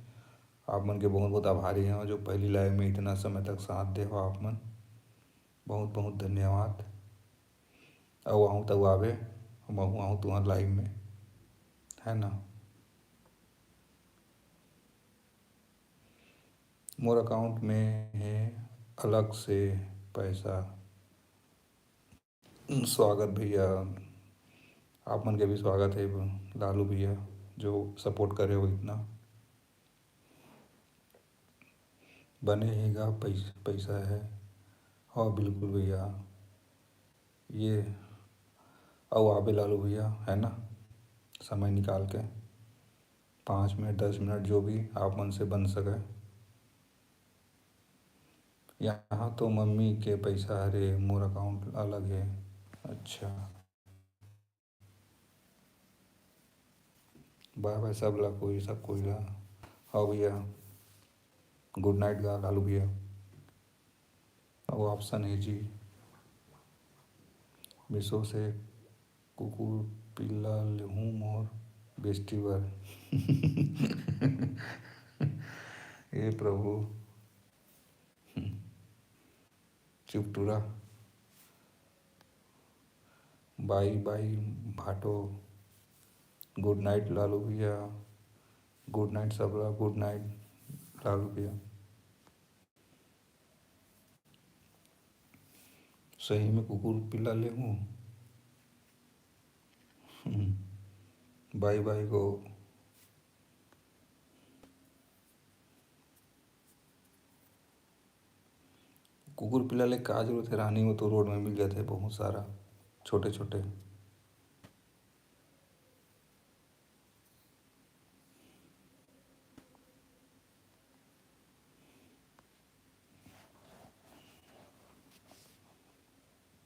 आप मन के बहुत बहुत आभारी हूँ, जो पहली live में इतना समय तक साथ दे हो आप मन। बहुत बहुत धन्यवाद। अउ आहूँ तउ आबे, महूँ आहूँ तुहर live में, है ना। मोर account में है अलग से पैसा। स्वागत भैया, आप मन के भी स्वागत है लालू भैया, जो support करे हो इतना। बने ही गा पैस-, पैसा है। हाँ, बिल्कुल भैया, ये अउ आबे लालू भैया, है ना, समय निकाल के पाँच मिनट, दस मिनट, जो भी आप मन से बन सके। यहाँ तो मम्मी के पैसा हरे, मोर account अलग है। अच्छा, bye bye सब ला कोई, सब कोई ला। हाँ भैया, good night गा लालू भैया। अउ option है जी, मीशो से कुकुर पिल्ला लेहूँ मोर बेस्टी बर। ए प्रभु। चुप टूरा। बाई बाई भाटो। गुड नाइट लालू भैया। गुड नाइट सबला, गुड नाइट लालू भैया। सही में कुकुर पिला ले हूँ। बाई बाई को। कुकुर पिला ले का जरूरत है रानी, वो तो रोड में मिल जाते हैं बहुत सारा, छोटे छोटे।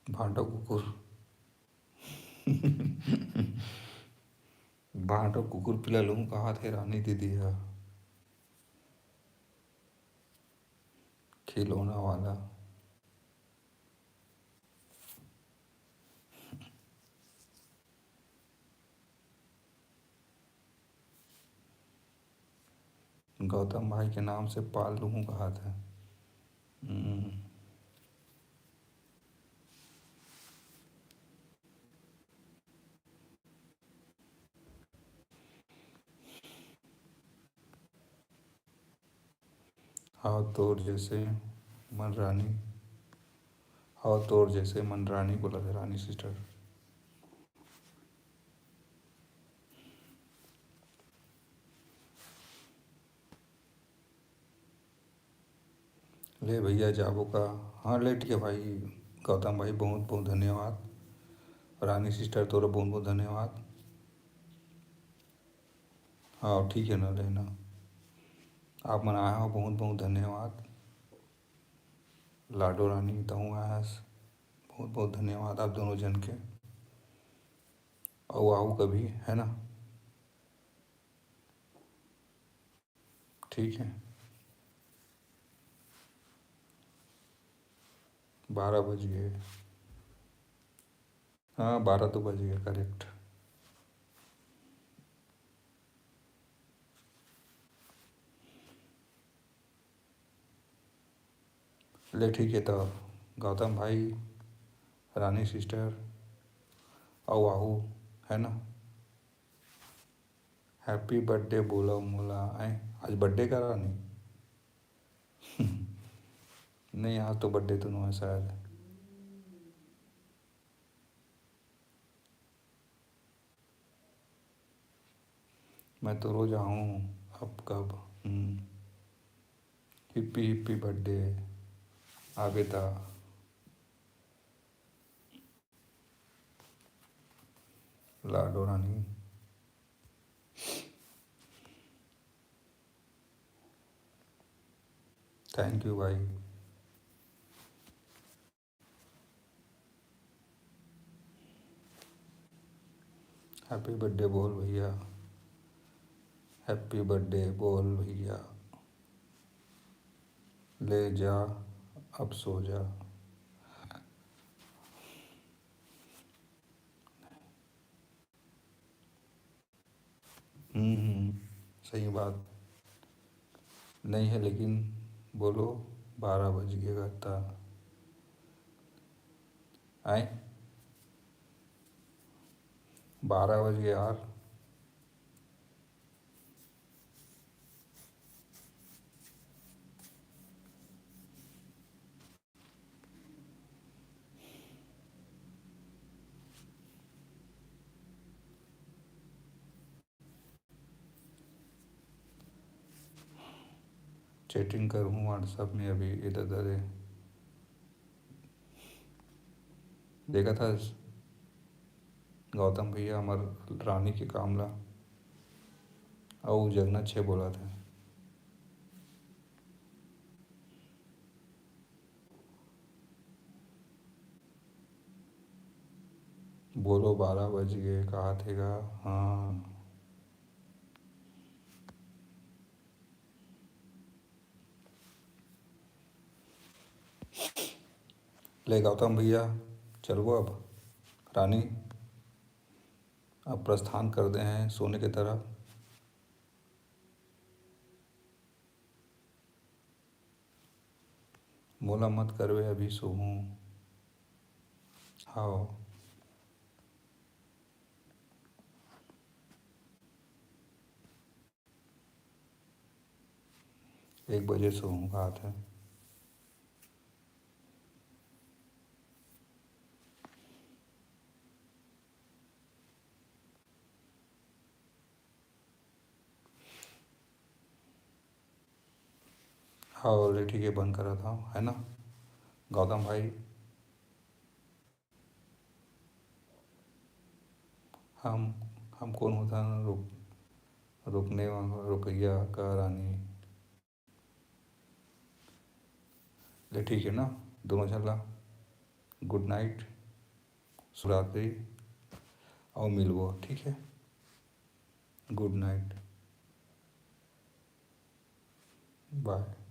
भांटो कुकुर। भांटो कुकुर पिला लूं कहा थे रानी दीदी है। खिलौना वाला। गौतम भाई के नाम से पाल लूँ कहा था। हम्म। हाँ तोर जैसे मन रानी, हाँ तोर जैसे मन रानी बोला था, रानी सिस्टर। ले भैया जाबो का? हाँ ले ठीक है भाई। गौतम भाई बहुत बहुत धन्यवाद। रानी सिस्टर तोरा बहुत बहुत धन्यवाद। हाँ ठीक है ना लेना। आप मन आए हो बहुत बहुत धन्यवाद। लाडो रानी तहूँ आयस बहुत बहुत धन्यवाद आप दोनों जन के। अउ आऊ कभी है ना। ठीक है। बारह बज गए। हाँ बारह तो बज गए करेक्ट। ले ठीक है तो गौतम भाई, रानी सिस्टर, अउ आहू है ना। हैप्पी बर्थडे बोला मोला। आए आज बर्थडे का रानी। नहीं आज तो बर्थडे तो नहीं है शायद। मैं तो रोज आऊँ अब कब। हम्म। हिप्पी हिप्पी बर्थडे आगे था। लाडो रानी। थैंक यू भाई। हैप्पी बर्थडे बोल भैया। हैप्पी बर्थडे बोल भैया। ले जा अब सो जा। हम्म हम्म। सही बात। नहीं है लेकिन बोलो। बारह बज गए करता। आए बारह बज गए यार। चैटिंग करूँ व्हाट्सएप में अभी इधर उधर। देखा था गौतम भैया हमर रानी के काम ला। अउ जगना छे बोला था। बोलो बारह बज गए कहा थे गा। हाँ। ले गौतम भैया चलबो अब रानी। अब प्रस्थान कर दे हैं सोने के तरफ। मोला मत करवे, अभी सोहूं। हाव। एक बजे सोहूं, कहाथे। हाँ, ले ठीक है, बंद करत हव, है ना गौतम भाई? हम, हम कोन होथन रोक-, रोकने वाला, रोकइया का रानी? ले ठीक है ना, दोनों झन ला good night, शुभ रात्रि, अउ मिलबो, ठीक है? Good night, bye।